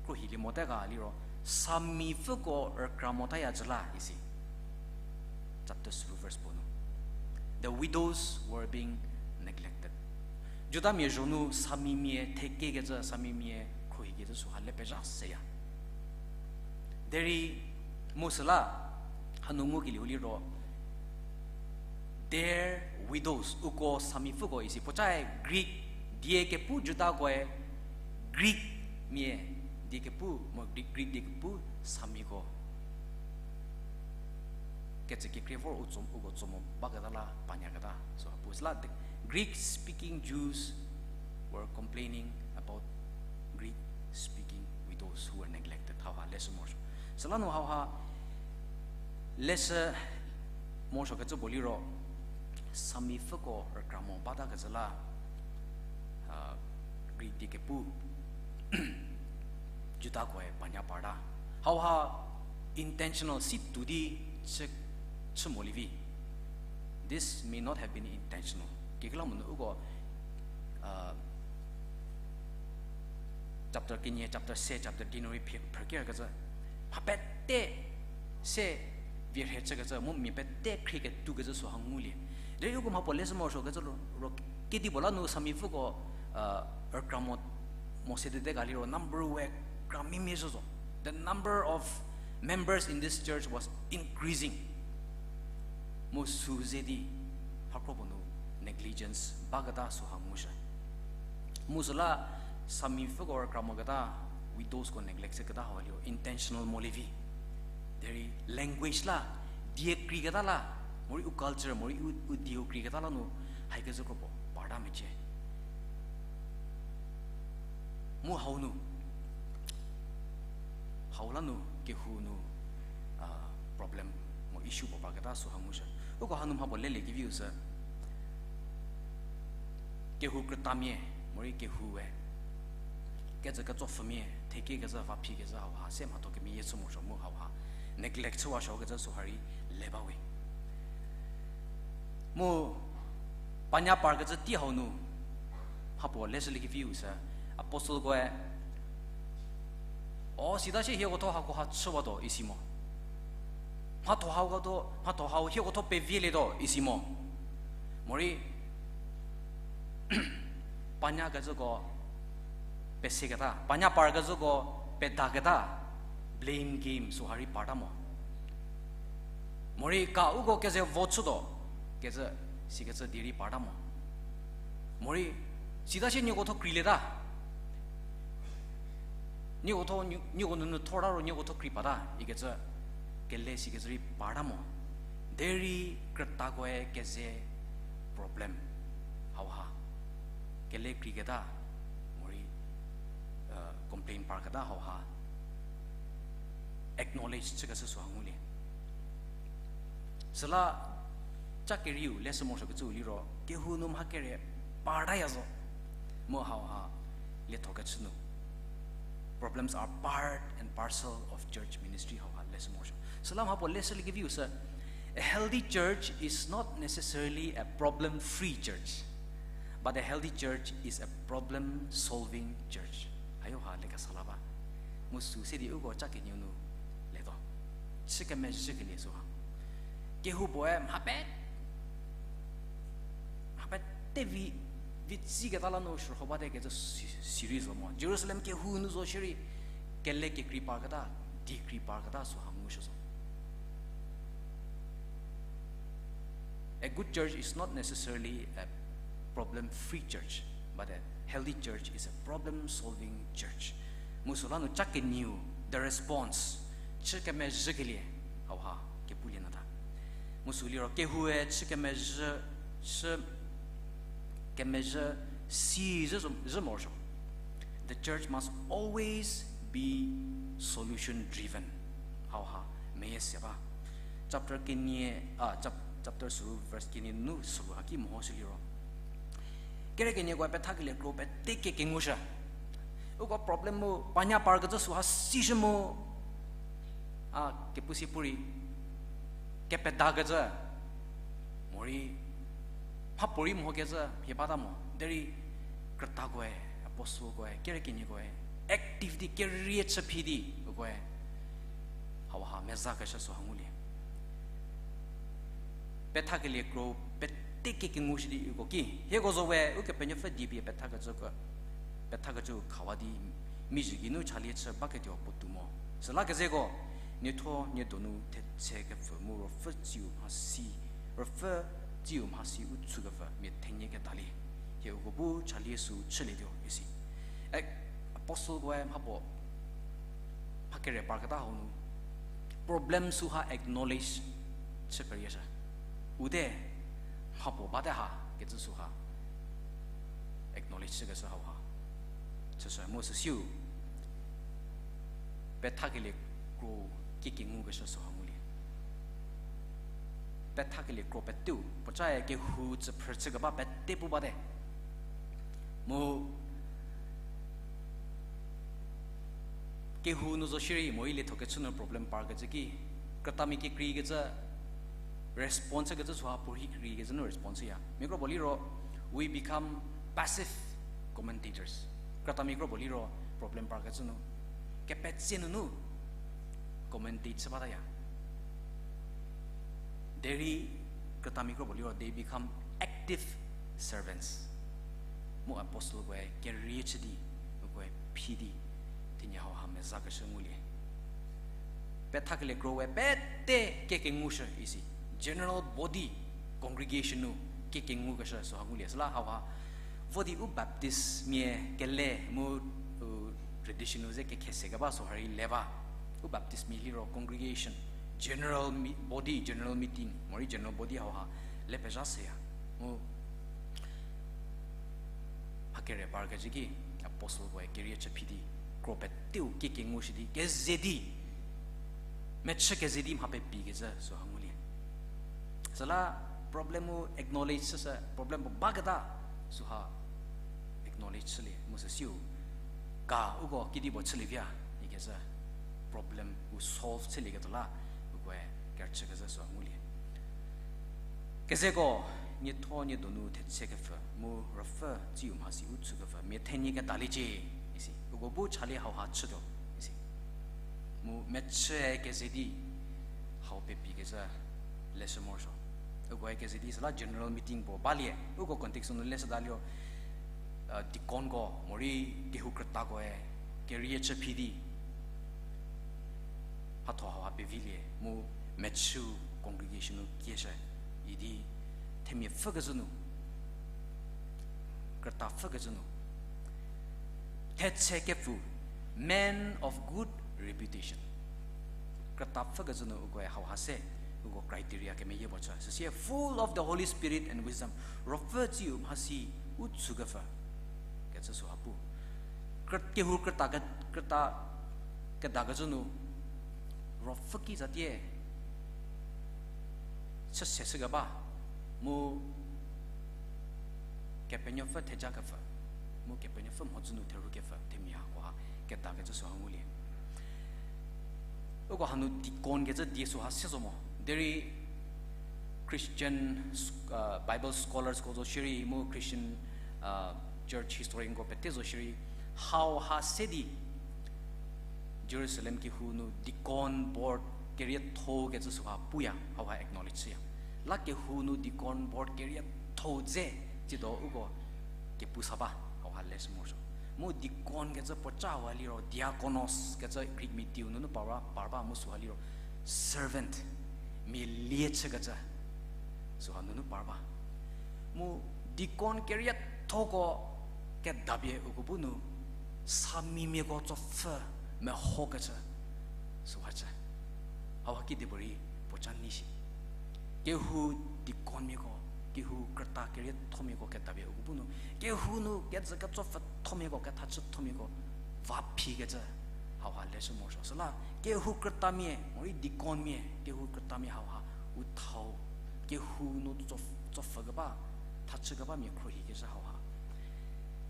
khruohilie mote ga liro, samipfüko rükra motaya cü la isi. Chapter three verse puo nu, the widows were being neglected. Judamia zho nu samimia thekekecü, samimia khruohikecü süha le pezha seya. Derei mu süla hanu ngukelieu liro, their widows, uko samipfüko isi, puocae Greek die kepu Judakoe, Greekmia die kepu, mo Greek, Greek die kepu samiko kecü kekrei vor u tso-, uko tso mo baketa la panyaketa. So, puo süla the Greek speaking Jews were complaining about Greek speaking widows who were neglected. Hauha leshü morosuo. Süla nu hauha leshü morosuokecü puo liro, samipfüko rükra mo batakecü la, a, Greek die kepu Judakoe panya parta. Hauha intentional si tuo di chü, chü molie vi. This may not have been intentional. Kekreilamonyü uko, a, chapter kenie, chapter se, chapter di nu rei phi-, phrükerkecü, mha pete se vie rhe chükecü, mu mia pete khrie ketuokecü süha ngulie. Derei uko mhapuo leshü morosuokecü ro, ro kedipuo la nu samipfüko, a, rükra mo, mo se dede ga liro number we kra mimie zhü zo. The number of members in this church was increasing. Mu sü ze di mhakro puo nu negligence baketa süha ngushü. Mu süla samipfüko rükra moketa, widowsko neglect chüketa hau liro intentional molie vi. Derei language la, die kreiketa la, morei u culture, morei u, u dieu kreiketa la nu, haikecü kropuo parta mecie. Mu hau nu, hau la nu kehou nu, a, problem mo issue puo parketa süha ngushü. Uko hanu mhapuo lelie keviu sü, kehou krütamia, morei kehoue kejü ketsopfümia thekiekecü, va phikezhü hauha se mhatho kemeyie chü morosuo mu hauha neglect chüwasuokecü süha rei le ba we. Mu panya parkecü tei hau nu mhapuo leshüliekeviu sü, apostle koe, o sita shie hieko tho hakoha chüwatuo isi mo. Mhatho hau, mhatho hau hieko tho pevielietuo isi mo. Morei panyakecüko peseketa, panya parkecüko pedaketa, blame game süha rei parta mo. Morei ka uko keze vo chütuo kecü, sikecü die rei parta mo. Morei sita shie nieko tho kreilieta. Nieko tho, nieko nunu thorta ro nieko tho krei pata ikecü, kele sikecü rei parta mo. Derei krütakoe keze problem hauha, kele kreiketa, morei complain parketa hauha acknowledge chükeshü süha ngulie. Süla cha kerieu leshü morosuokecüu liro, kehou nu mha kere partaya zo. Mu hauha liethokechü nu, problems are part and parcel of church ministry hauha leshü morosuo. Süla mhapuo leshüliekeviu sü, a healthy church is not necessarily a problem-free church, but a healthy church is a problem-solving church. Hayo ha lekesa la ba. Mu sü se di uko cha kenieu nu letuo. Chü kemezhükelie süha, kehoupuoe mha pete, mha pete vi, vi tsiketa la nu shürho bate kecü si, siri zo mo. Jerusalem kehou nu zo shierei, kele kekrei parketa, di krei parketa süha ngushü zo. A good church is not necessarily a problem-free church, but a healthy church is a problem-solving church. Mu süla nu cha kenieu, the response, chü kemezhükelie hauha kepulie nyü ta. Mu sü liro kehoue chü kemezhü, chü kemezhü si zhü, zhü morosuo. The church must always be solution driven. Hauha meyie se ba. Chapter kenie, a, chap-, chapter sü verse kenie nu süha ki mehoshü liro, kere kenieko pethakelie kro pete kekengushü. Uko problem mu panya parkecü süha sishü mu, a, kepu si pu rei, kepedakecü, morei mhapuorei mehokecü mhie bata mo derei, krütakoe, apostle koe, kere keniekoe active di kerie chü phi di ukoe hauha mezakeshü süha ngulie. Pethakelie kro pete kekengushü di uko ki, hieko zo we Ukepenuopfü die pie pethakecü, pethakecü khawa di, mizhü geinu chalie chü baketuo puotou mo. Süla kezeko, nietho niedonu thetse kepfü mu ruopfü tsiu mhasi, ruopfü tsiu mhasi u tsükepfü mia thenie kedalie, hie uko bu chalie sü chülietuo isi. E, apostle koe mhapuo mha kere parketa hau nu problem süha acknowledge chü perieshü. Ute, mhapuo bate ha kecü süha acknowledge chükeshü hauha chüshü mu süsiu pethakelie kro kekengukeshü süha ngulie. Pethakelie kro peteu puocae kehou tsüphrü chükeba pete pu bate. Mu kehou nu zo shierei morei liethokechü nu problem parkecü ki, krütamia kekreikecü, response kecü süha puorhi kekreikecü nu response ya. Mia kro puo liro, we become passive commentators. Krütamia kro puo liro problem parkecü nu, kepetse nunu commentate chü bataya. Derei krütamia kro puo liro, they become active servants. Mu apostle koe kerie chü di, ukoe phi di, thenie hauha mezakeshü ngulie. Pethakelie kro we pete kekengushü isi. General body, congregation nu kekengukeshü süha ngulie. Süla hauha, vo di u Baptist mia kele mu, u tradition nu ze kekhese keba süha rei le ba. U Baptist mia liro congregation, general mi-, body, general meeting, morei general body hauha le pezha seya. Mu mha kere parkecü ki, apostle koe kerie chü phi di, kro peteu kekengushü di, keze di, mechü keze di mha pepikecü süha ngulie. Süla problem u acknowledge chüshü, problem puo baketa süha acknowledge chülie mu süsiu, ka uko kedipuo chülie via ikecü problem u solve chülieketuo la, ukoe kerüchükezhü süha ngulie. Kezeko, nietho niedonu thetse kepfü mu ruopfü tsiu mhasi u tsükepfü mia thenie kedaliecie isi. Uko bu chalie hauha chütuo isi. Mu mechü keze di hau pepikecü leshü morosuo. Ukoe keze di süla general meeting puo balie, uko context nu leshüta liro, deaconko morei kehou krütakoe kerie chü phi di mhatho hauha pevilie mu mechü congregation nu kieshü idi themia pfükecü nu, krüta pfükecü nu, thetse kepfü, man of good reputation, krüta pfükecü nu ukoe hauha se Uko criteria kemeyie puo chü. Süsie full of the Holy Spirit and wisdom. Ruopfü tsiu mhasi u tsükepfü kecü süha pu. Kehou krüta, krüta kedakecü nu, ruopfü ki zatie chüse shükeba, mu Kepenuopfü thejakepfü, mu Kepenuopfü mhodzü nu therhukepfü themia hakoha kedakecü süha ngulie. Uko hanu deacon kecü die süha se zo mo. Derei Christian, Bible scholarsko zo shierei, mu Christian church historianko pete zo shierei, hauha se di Jerusalem kehou nu deacon board kerietho kecü süha puya, hauha acknowledge chüya. La kehou nu deacon board kerietho dze, tsiedo uko kepu sa ba, hauha leshü morosuo. Mu deacon kecü puoca hauha liro diakonos kecü Greek mia diu nunu par ba, par ba mu süha liro servant, mia lie chükecü, süha nunu par ba. Mu deacon keriethoko kedapie uko bu nu, samimiako tsopfü mehokecü süha chü. Hauha kidipuorei puoca nyi shi. Kehou deaconmiako, kehou krüta keriethomiako kedapie uko bu nu, kehou nu kejü ketsopfüthomiako, kethachüthomiako va phikecü hauha leshü morosuo. Süla kehou krütamia, morei deaconmia, kehou krütamia hauha u thau, kehou nu tso-, tsopfü keba, thachü keba mia khruohikecü hauha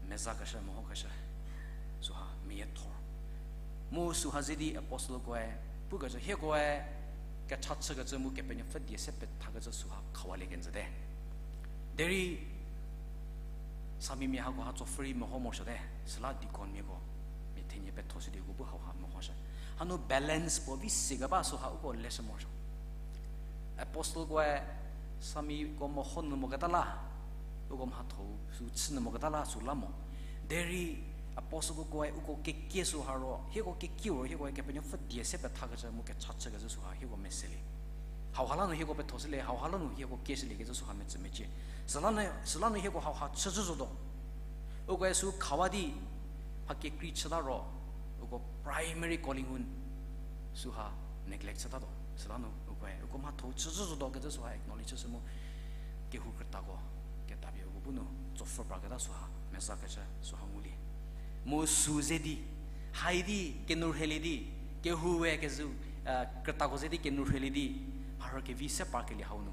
mezakeshü, mehokeshü, süha meyiethor. Mu süha ze di apostle koe pukecü, hiekoe kecha chükecü mu Kepenuopfü die se pethakecü süha khawalie kenjüte. Derei samimia hakoha tsopfü rei meho morosuote, süla deaconmiako mia thenie pethoshü di uko bu hauha mehoshü. Hanu balance puo vi si keba süha uko leshü morosuo. Apostle koe samiko meho nyü moketa la, uko mhatho-u sü chü nyü moketa la süla mo. Derei apostle koe uko kekie süha ro, hieko kekieu ro, hiekoe Kepenuopfü die se pethakecü mu kecha chükecü süha hieko meselie. Hauha la nu hieko pethoshülie, hauha la nu hieko kieshüliekecü süha metsü mecie. Süla nu, süla nu hieko hauha chüzhü zotuo. Ukoe sü khawa di mha kekrei chüta ro, uko primary calling-u süha neglect chütatuo. Süla nu ukoe uko mhatho-u chüzhü zotuo kecü süha acknowledge chüshü mu kehou krütako kedapie uko bu nu tsopfü praketa süha mezakecü süha ngulie. Mu sü ze di, hai di kenourheilie di, kehoue kezhü, krütako ze di kenourheilie di, mharhü kevi se parkelie hau nu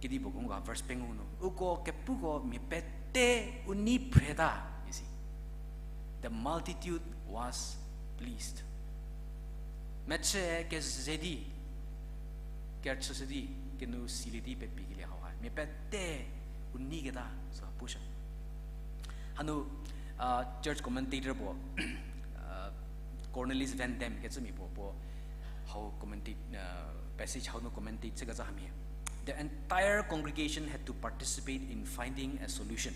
kedipuo gu ga verse pengou nu, uko kepuko mia pete u nei phreta, isi. The multitude was pleased. Mechü keze di, kerüchüshü di, kenou silie di pepikelie hauha mia pete u neiketa süha pushü. Hanu, church commentator puo, Cornelius Van Damme kecümia puo, puo hau commentate, passage hau nu commentate chükecü hamhie. The entire congregation had to participate in finding a solution.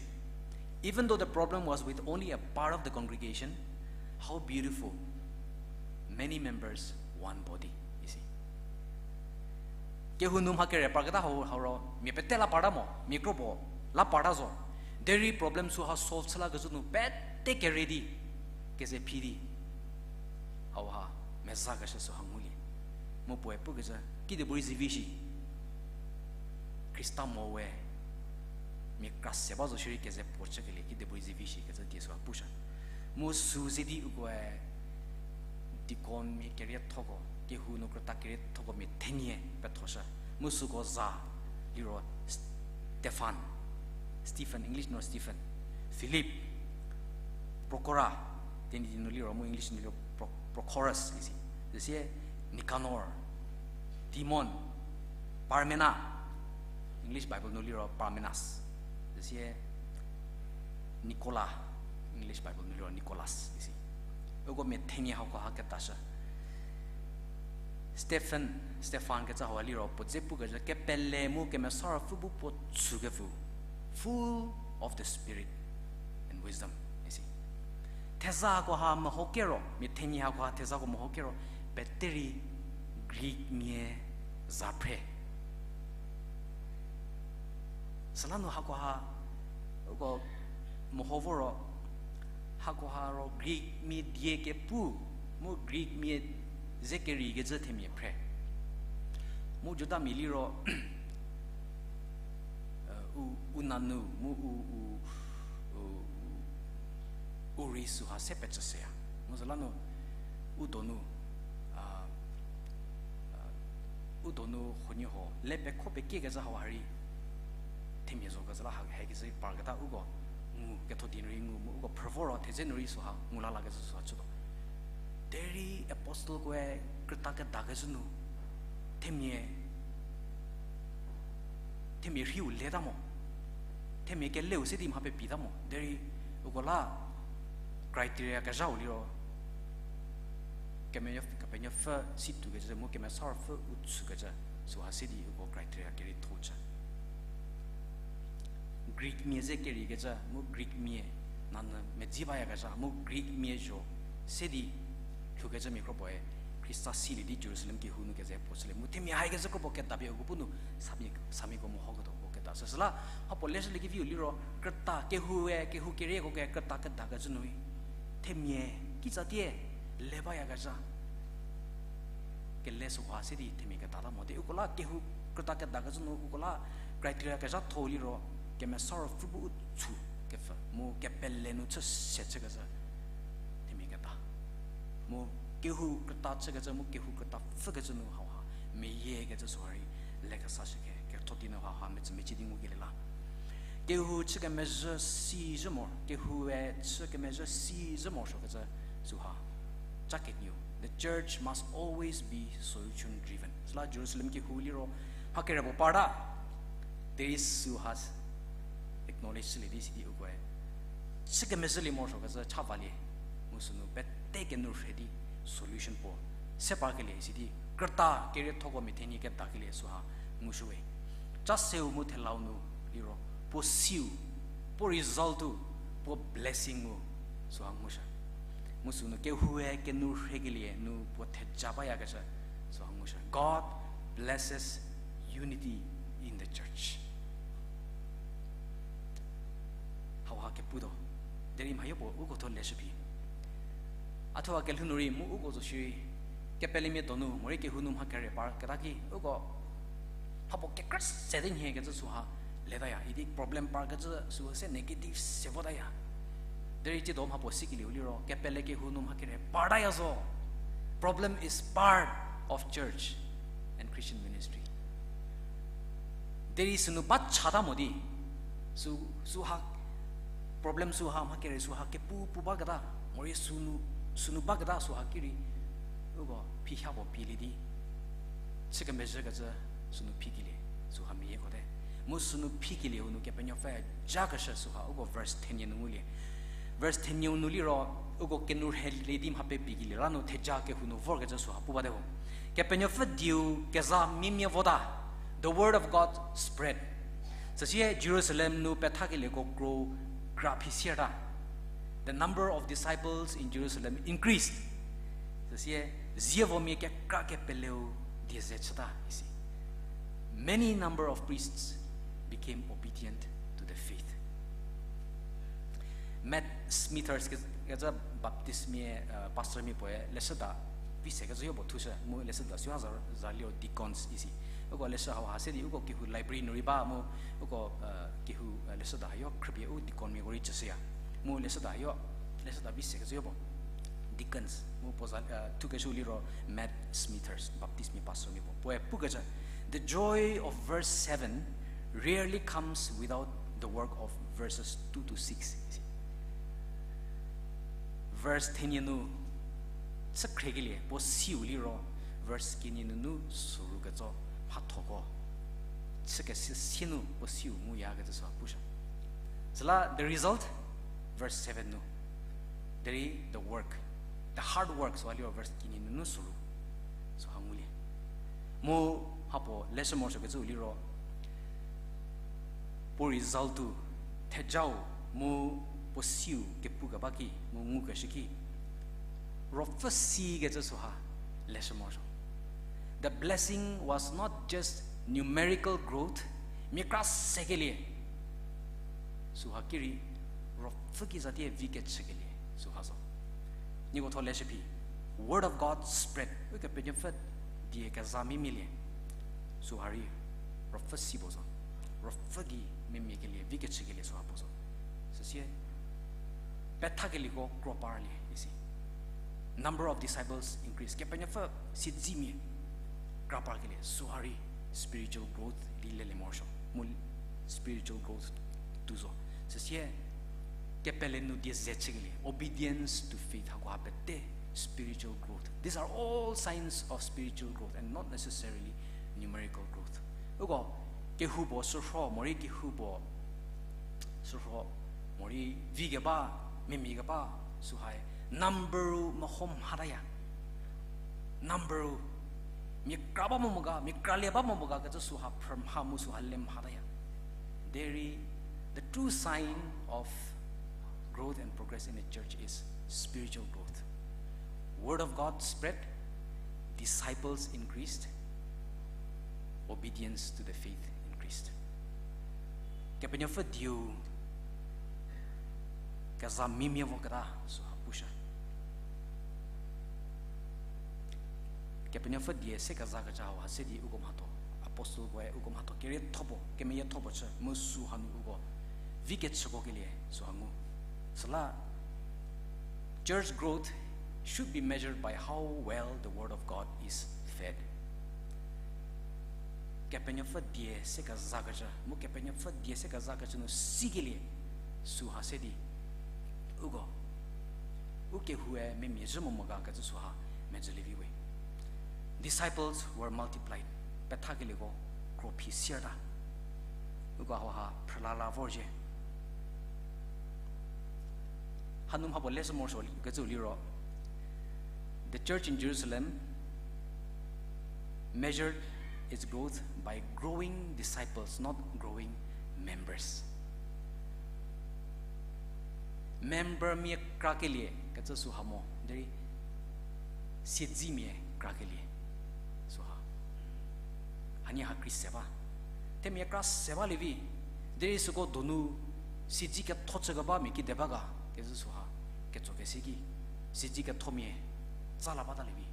Even though the problem was with only a part of the congregation, how beautiful, many members, one body, isi. Kehou nu mha kere parketa hau, hau ro, mia pete la parta mo, mia kro puo la parta zo. Derei problem süha solve chü lakecü nu pete kere di, keze phi di, hauha mezakeshü süha ngulie. Mu puoe pukecü, kedipuorei zivi shi. Khrista mo we, mia kra se ba zo shierei keze puo chükelie, kedipuorei zivi shi kecü die süha pushü. Mu sü ze di ukoe deaconmia keriethoko, kehou nu krüta keriethoko mia thenie pethoshü. Mu süko za liro Stephan, Stephen, English nu Stephen, Philip, Prochora, Tenyidie nu liro mu English nu liro Pro-, Prochorus isi. Süsie Nicanor, Timon, Parmena, English Bible nu liro Parmenas. Süsie Nicola, English Bible nu liro Nicholas isi. Uko mia thenie hakoha ketashü. Stephen, Stephan kecü hau liro puo dze pukecü kepele mu Kemesa Ruopfü bu puo tsükepfü, full of the Spirit and wisdom, isi. Theza hakoha meho kero, mia thenie hakoha thezako meho kero, peterei Greek mia za phre. Süla nu hakoha, uko meho voro, hakoha ro Greek mia die kepu, mu Greek mia ze keriekecü themia phre. Mu Judamia liro, u, u nanu, mu u, u, u, u rei süha se pecü seya. Mu süla nu, u donu, a, a, u donu huoniehuo le pekho pekiekecü hauha rei themia zo kezhü la ha, hakezhü parketa uko ngu ketho di nu rei ngu mu uko phrü vo ro thedze nu rei süha ngu la lakecü süha chütuo. Derei apostle koe krüta kedakecü nu, themia, themia rhiu leta mo, themia keleu se di mha pepita mo, derei uko la criteria kezhau liro, keme-, Kepenuopfü si tuokecü mu Kemesa Ruopfü u tsükecü, süha se di uko criteria kereitho chü. Greek mia ze keriekecü, mu Greek mia nanyü medzi bayakezha, mu Greek mia zho se di lhoukecü mia kro puoe, Khrista silie di Jerusalem kehou nu keze puo chülie. Mu themia haikecü kro puo kedapie uko bu nu sami, samiko mehoketuo uko keda. Süsüla, mha puo leshülie keviu liro, krüta kehoue, kehou kerieko ke krüta kedakecü nu rei, themia kitsatie le bayakezha kele süha se di themia kedata mo di uko la kehou krüta kedakecü nu uko la criteria kezhatho liro, Kemesa Ruopfü bu u tsükepfü mu kepele nu chü se chükecü themia keda. Mu kehou krüta chükecü mu kehou krüta pfhükecü nu hauha meyiekecü süha rei lekesa shüke, ketho di nu hauha metsü mecie di ngukelie la. Kehou chü kemezhü si zhü mor, kehoue chü kemezhü si zhü morosuokecü süha ca kenieu. The church must always be solution driven. Süla Jerusalem kehou liro mha kere puo parta, derei süha acknowledge chülie di sidi ukoe chü kemezhülie morosuokecü cha valie, mu sünu pete kenu rhe di solution puo se parkelie sidi krüta keriethoko mia thenie kedakelie süha ngushüwe. Ca seu mu thelau nu liro, puo siu, puo result-u, puo blessing-u süha ngushü. Mu sünu kehoue kenu rhekelie nu puo theja bayakecü süha ngushü. God blesses unity in the church. Hauha keputuo. Derei mhayo puo uko thuo leshü phi. A thuo a kelhou nu rei mu uko zo shierei, kepelemia donu morei kehou nu mha kere parketa ki uko mha puo kekrü se di nhie kecü süha letaya, idi problem parkecü süu se negative se votaya. Derei tsiedo mha puo sikelieu liro, kepele kehou nu mha kere partaya zo. Problem is part of church and Christian ministry. Derei sünu ba chata mo di, sü, süha, problem süha, mha kere süha kepu pu baketa, morei sünu, sünu baketa süha ki rei, uko phiha puo pielie di, chü kemezhükecü sünu phikelie, süha meyiekhote. Mu sünu phikelieu nu Kepenuopfü jakeshü süha uko verse thenie nu ngulie. Verse thenie nu liro, uko kenu rhelie di mha pepikelie la nu theja kehou nu vorkecü süha pu bate ho. Kepenuopfü dieu keza miemia vota, the word of God spread. Süsie Jerusalem nu pethakelieko kro kra phi sierta. The number of disciples in Jerusalem increased. Süsie zievomia kekra kepeleu die ze chüta isi. Many number of priests became obedient to the faith. Matt Smithers ke-, kecü Baptistmia, uh, pastormia puoe leshüda vi sekecü yo puo thushü, mu leshüda süha za, za liro deacons isi. Uko leshü hauha se di uko kehou library nu rei ba mu, uko, uh, kehou, uh, leshüda hayo khrüpie u deaconmiako rei tsüshüya. Mu leshüda hayo, leshüda vi sekecü yo puo deacons, mu puo za, uh, thukeshü liro Matt Smithers, Baptistmia pastormia puo. Puoe pukecü, the joy of verse seven rarely comes without the work of verses two to six. Verse thenie nu chü khriekelie puo siu liro, verse kenie nunu süru ketso mhathoko chükeshü sie nu puo siu nguyakecü süha pushü. Süla the result, verse seven nu. Derei the work, the hard work süha liro verse kenie nunu süru süha ngulie. Mu mhapuo leshü morosuokecüu liro, puo result-u, thejau, mu puo siu kepukeba ki mu ngukeshü ki, ruopfü sikecü süha leshü morosuo. The blessing was not just numerical growth, mia kra sekelie süha ki rei, ruopfü ki zatie vi kechükelie süha zo. Nieko tho leshü phi, word of God spread, Ukepenuopfü die keza mimilie. Süha rei, ruopfü si puo zo. Ruopfü gei memia kelie, vi kechükelie süha puo zo. Süsie, pethakelieko kro parlie isi. Number of disciples increase. Kepenuopfü siedzimia kra parkelie, süha rei spiritual growth di lelie morosuo. Mu spiritual growth tuo zo. Süsie, kepele nu die ze chükelie, obedience to faith, hakoha pete spiritual growth. These are all signs of spiritual growth and not necessarily numerical growth. Uko kehoupuo shürho, morei kehoupuo shürho, morei vi keba, memia keba, sühae, number-u meho mhataya. Number-u, mia kra ba mo mo ga, mia kralie ba mo mo ga kecü süha phrü mha mu süha le mhataya. Derei, the true sign of growth and progress in a church is spiritual growth. Word of God spread, disciples increased, obedience to the faith increased. Kepenuopfü dieu keza mimia voketa süha pushü. Kepenuopfü die se kezakecü hauha se di uko mhatho, apostle-koe uko mhatho kerietho puo, kemeyietho puo chü mu sühanu uko vi kechüko kelie süha ngu. Süla, church growth should be measured by how well the word of God is fed. Kepenuopfü die se kezakecü, mu Kepenuopfü die se kezakecü nu sikelie süha se di uko, u kehoue memia zhü mo mo ga kecü süha mezhülie vi we. Disciples were multiplied. Pethakelieko kro phi sierta. Uko hauha phrülala vorzhie. Hanu mha puo leshü morosuo kecü liro, the church in Jerusalem measured its growth by growing disciples, not growing members. Membermia krakelie kecü süha mo, derei siedzimia krakelie süha. Hanie ha kri se ba. Themia kra se balie vi, derei süko donu siedzi ketho chükebamia kide ba ga kecü süha ketsokese ki, siedzi kethomia tsa la batalie vi.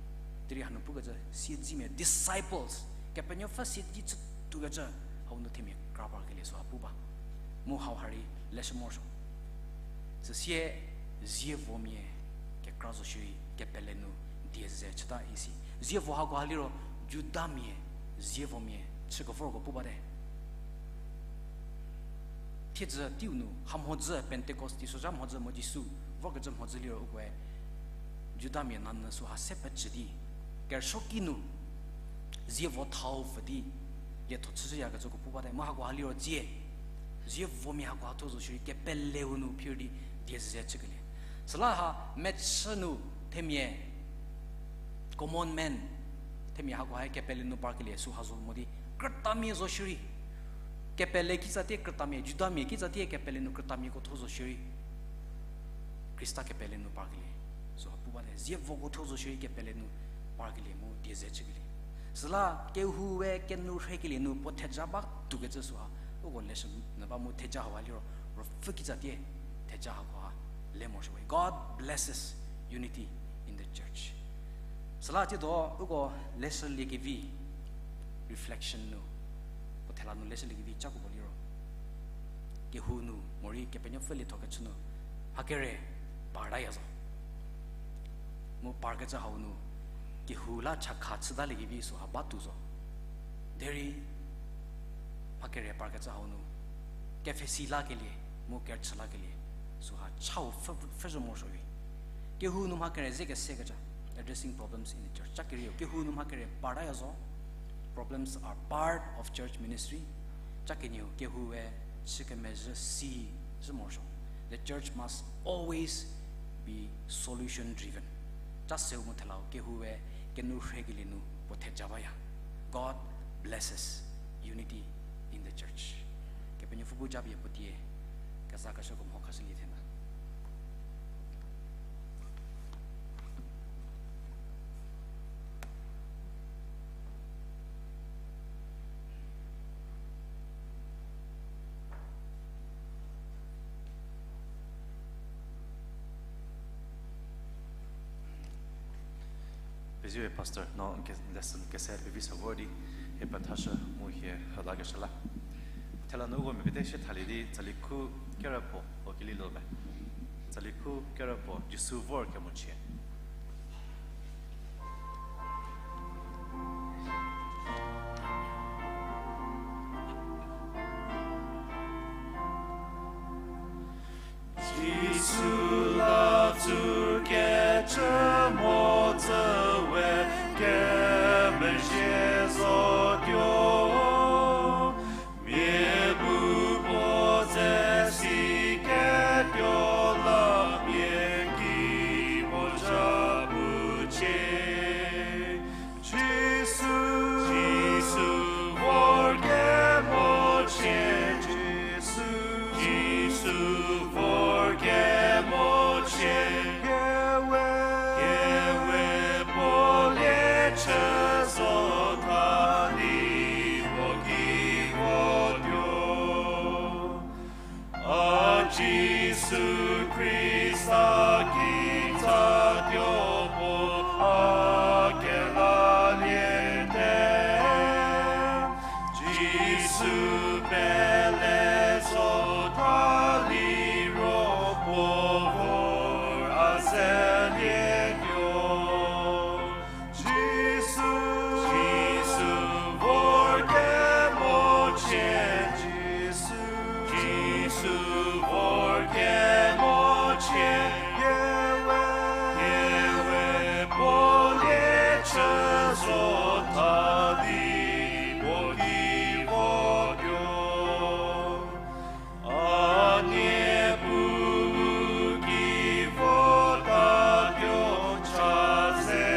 Derei hanu pukecü siedzimia, disciples, Kepenuopfü siedzi chütuokecü, hau nu themia kra parkelie süha pu ba. Mu hauha rei leshü morosuo. Süsie zievomia kekra zo shierei kepele nu die ze chüta isi. Zievo hakoha liro Judamia, zievomia chükevorko pu bate. Thiedzü teiu nu, ha mhodzü, Pentecost teisozha mhodzü mo Jisu vorkecü mhodzü liro ukoe Judamia nanyü süha se pecü di, kerüsuoki nu zievo thau pfü di lietho chüshüyakecüko pu bate. Mu hakoha liro tsie, zievomia hakoha thuo zo shierei kepeleu nu phir di die ze chükelie. Süla ha mechü nu themia common man, themia hakohae kepele nu parkelie süha zo mo di, krütamia zo shierei. Kepele kitsatie krütamia, Judamia kitsatie kepele nu krütamiako thuo zo shierei Khrista kepele nu parkelie süha pu bate. Zievoko thuo zo shierei kepele nu parkelie mu die ze chükelie. Süla kehoue kenourhekelie nu puo theja batuokecü süha uko leshü nyü ba mu theja hauha liro Ruopfü kitsatie theja hakoha le morosuo we. God blesses unity in the church. Süla tsiedo uko leshüliekevi reflection nu, puo thela nu leshüliekevi cako puo liro, kehou nu morei Kepenuopfü liethokechü nu mha kere partaya zo. Mu parkecü hau nu kehou la chakha chütaliekevi süha batuo zo. Derei mha kere parkecü hau nu kepfhesi lakelie mu kerüchü lakelie süha chau pfhü, pfhüzhü morosuo we. Kehou nu mha kere ze kesekecü, addressing problems in the church, cha kerieu kehou nu mha kere partaya zo. Problems are part of church ministry. Cha kenieu kehoue chü kemezhü si zhü morosuo. The church must always be solution driven. Cha seu mu thelau kehoue kenourhekelie nu puo theja baya. God blesses unity in the church. Kepenuopfü bu japie puo die kezakeshüko mho khashülie thena. Pezie we Pastor, no n ke-, lesson kese pevi sa vor di, Pethashü mu hie hüla keshü la. Thela nu uko mia pete shie thalie di tsali khu kerü puo, o kili lo be. Tsali khu kerü puo, Jisu vor kemochie. Jisu la tsur kecü mo tsü we kemezhie zotuo. Mia bu puo ze si ketuo la mia ki puo zhapu cie. Jisu, Jisu vor kemochie, Jisu, Jisu vor kemochie, kewe, kewe puo lie chü zo tadi puo ki votuo. A Jisu Khrista ki tsatuo puo a kelaliete. Jisu pele zo tha liro puo vor a zelietuo. Jisu, Jisu vor kemochie, Jisu, Jisu vor kemochie, kewe, kewe puo lie chü zo tadi puo ki votuo. A Niepuu ki votatuo cha ze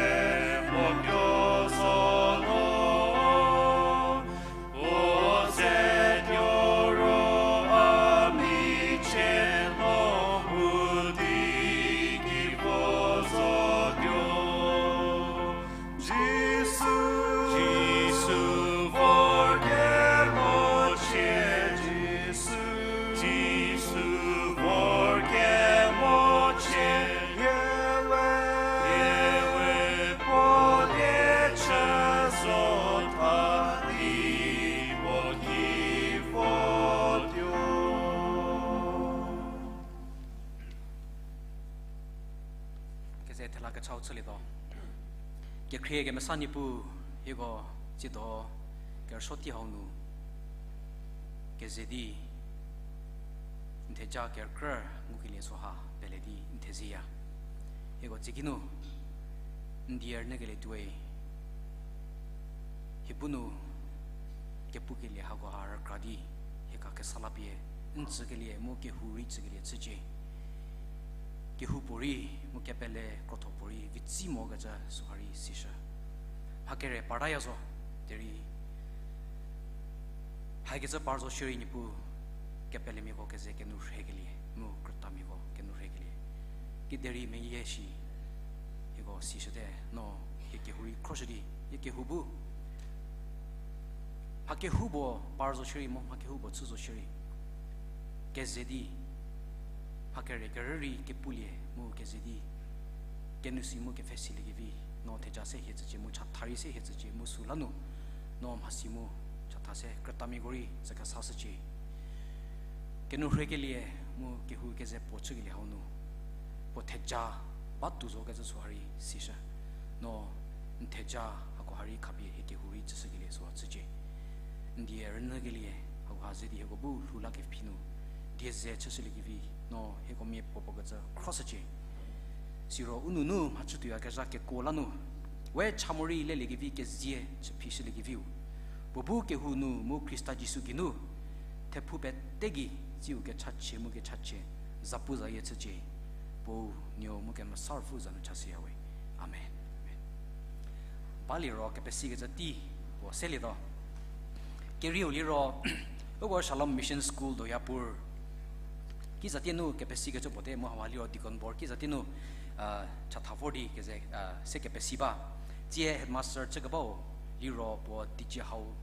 puo tuo zo no. Puo ze tuo ro a michie no mu di ki vo zotuo. Jisu, Jisu vor kemochie, Jisu, Jisu vor kemochie, kewe, kewe puo lie chü zo tadi puo ki votuo. Keze thela kechau chülietuo. Kekhrie kemesa Niepuu, hieko tsiedo kerüsuo tei hau nu keze di n theja kerükrü ngukelie süha pele di n thezieya. Hieko tsiki nu n die rünyükelie tuoi, hie bu nu kepukelie hakoha rükra di hie kakesa la pie n tsükelie mu kehou rei tsükelie chücie. Kehoupuorei mu kepele krothopuorei vitsi mokecü süha rei sishü. Mha kere partaya zo, derei hakecü par zo shierei Niepuu, kepelemiako keze kenourhekelie mu krütamiako kenourhekelie kiderei meyie shi, hieko sishüte, no hie kehou rei khroshü di hie kehou bu mha kehoupuo par zo shierei mu mha kehoupuo chü zo shierei keze di mha kere kerü rei kepulie mu keze di kenou si mu kepfhe siliekevi, no theja se hie tsücie mu chatha rei se hie tsücie mu süla nu no mhasi mu chatha se krütamiako rei tsükesashücie. Kenourhekelie mu kehou keze puo chükelie hau nu puo theja ba tuo zo kecü süha rei sishü. No n theja hakoha rei khapie hie kehou rei tsüshükelie süha chücie. N die rünyükelie hakoha ze di hieko bu lhou la kephi nu die ze chüshüliekevi, no hieko mia puopuo kecü khroshücie. Siro u nunu mha chütuoyakezha kekuo la nu we cha morei leliekevi kezie chüphishüliekeviu, puo bu kehou nu mu Khrista Jisu geinu thephou pete gei tsiu kechachie mu kechachie zapuzayie chücie. Puo, Nuo mu Kemesa Ruopfü za nu chashüyawe. Amen. Amen. Baliro kepesikecü tei puo selietuo. Kerieu liro, uko Shalom Mission School Doyapur kizatie nu kepesikecü puo te mu hauha liro deacon board kizatie nu chatha vor di keze se kepesi ba. Tsie headmaster chükebau liro puo teicie hau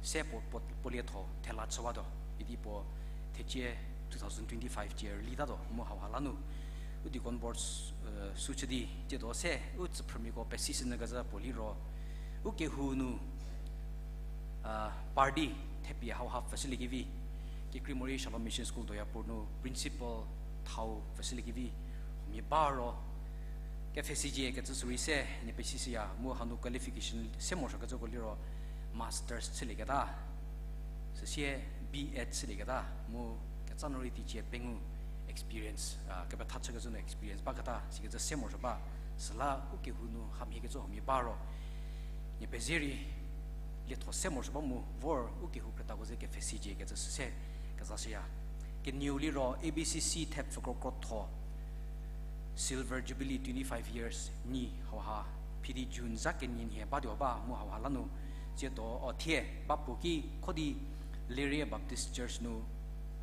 se puo, puo, puo lietho thela chüwatuo idi puo thecie two thousand twenty-five cie rülitatuo mu hauha la nu u deacon board su chü di tsiedo se u tsüphrümiako pesishünyü kecü puo liro u kehou nu Party thepie hauha pfhüshüliekevi, kekreimorei Shalom Mission School Doyapur nu principal thau pfhüshüliekevi, huomia ba ro, kepfhesicie kecü sürei se nie pesishüya mu hanu qualification se morosuokecüko liro masters chülieketa, süsie B.Ed chülieketa, mu ketsa nu rei teicie pengou experience, kepetha chükecü nu experience baketa sikecü se morosuo ba, süla ukehou nu hamhiekecü huomia ba ro, nie pezie rei lietho se morosuo ba mu vor ukehou krütako ze kepfhesicie kecü süse kezashüya. Kenieu liro A B C C thepfü kro krotho Silver Jubilee twenty-five years nyi hauha, phidi June zha kenie nhie batuo ba mu hauha la nu, tsiedo o thie ba puo ki khodi Lerie Baptist Church nu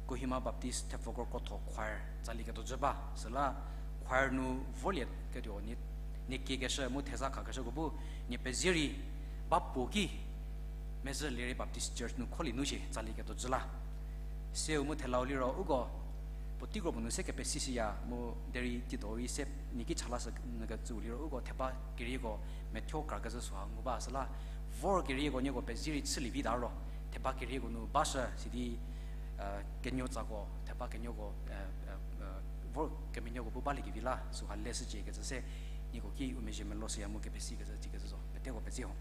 Kohima Baptist thepfü kro krotho choir tsalieketuo jü ba, süla choir nu vorlie ketuo nie, nie kiekeshü mu theza khakeshüko bu nie pezie rei ba puo ki Mezhü Lerie Baptist Church nu kholie nu shie tsalieketuo jü la. Seu mu thelau liro uko puotei kro puo nu se kepesishüya mu derei tsiedo rei se nie ki chalashü nyükecüu liro uko theba kerieko methuo krakecü süha ngu ba süla vor kerieko nieko pezie rei chülie vi ta ro, theba kerieko nu bashü sidi kenuo tsako, theba kenuoko, vor kemenuoko bu baliekevi la süha leshücie kecü se nieko ki u mezhie meloshüya mu kepesikecü tikecü zo. Peteko pezie ho.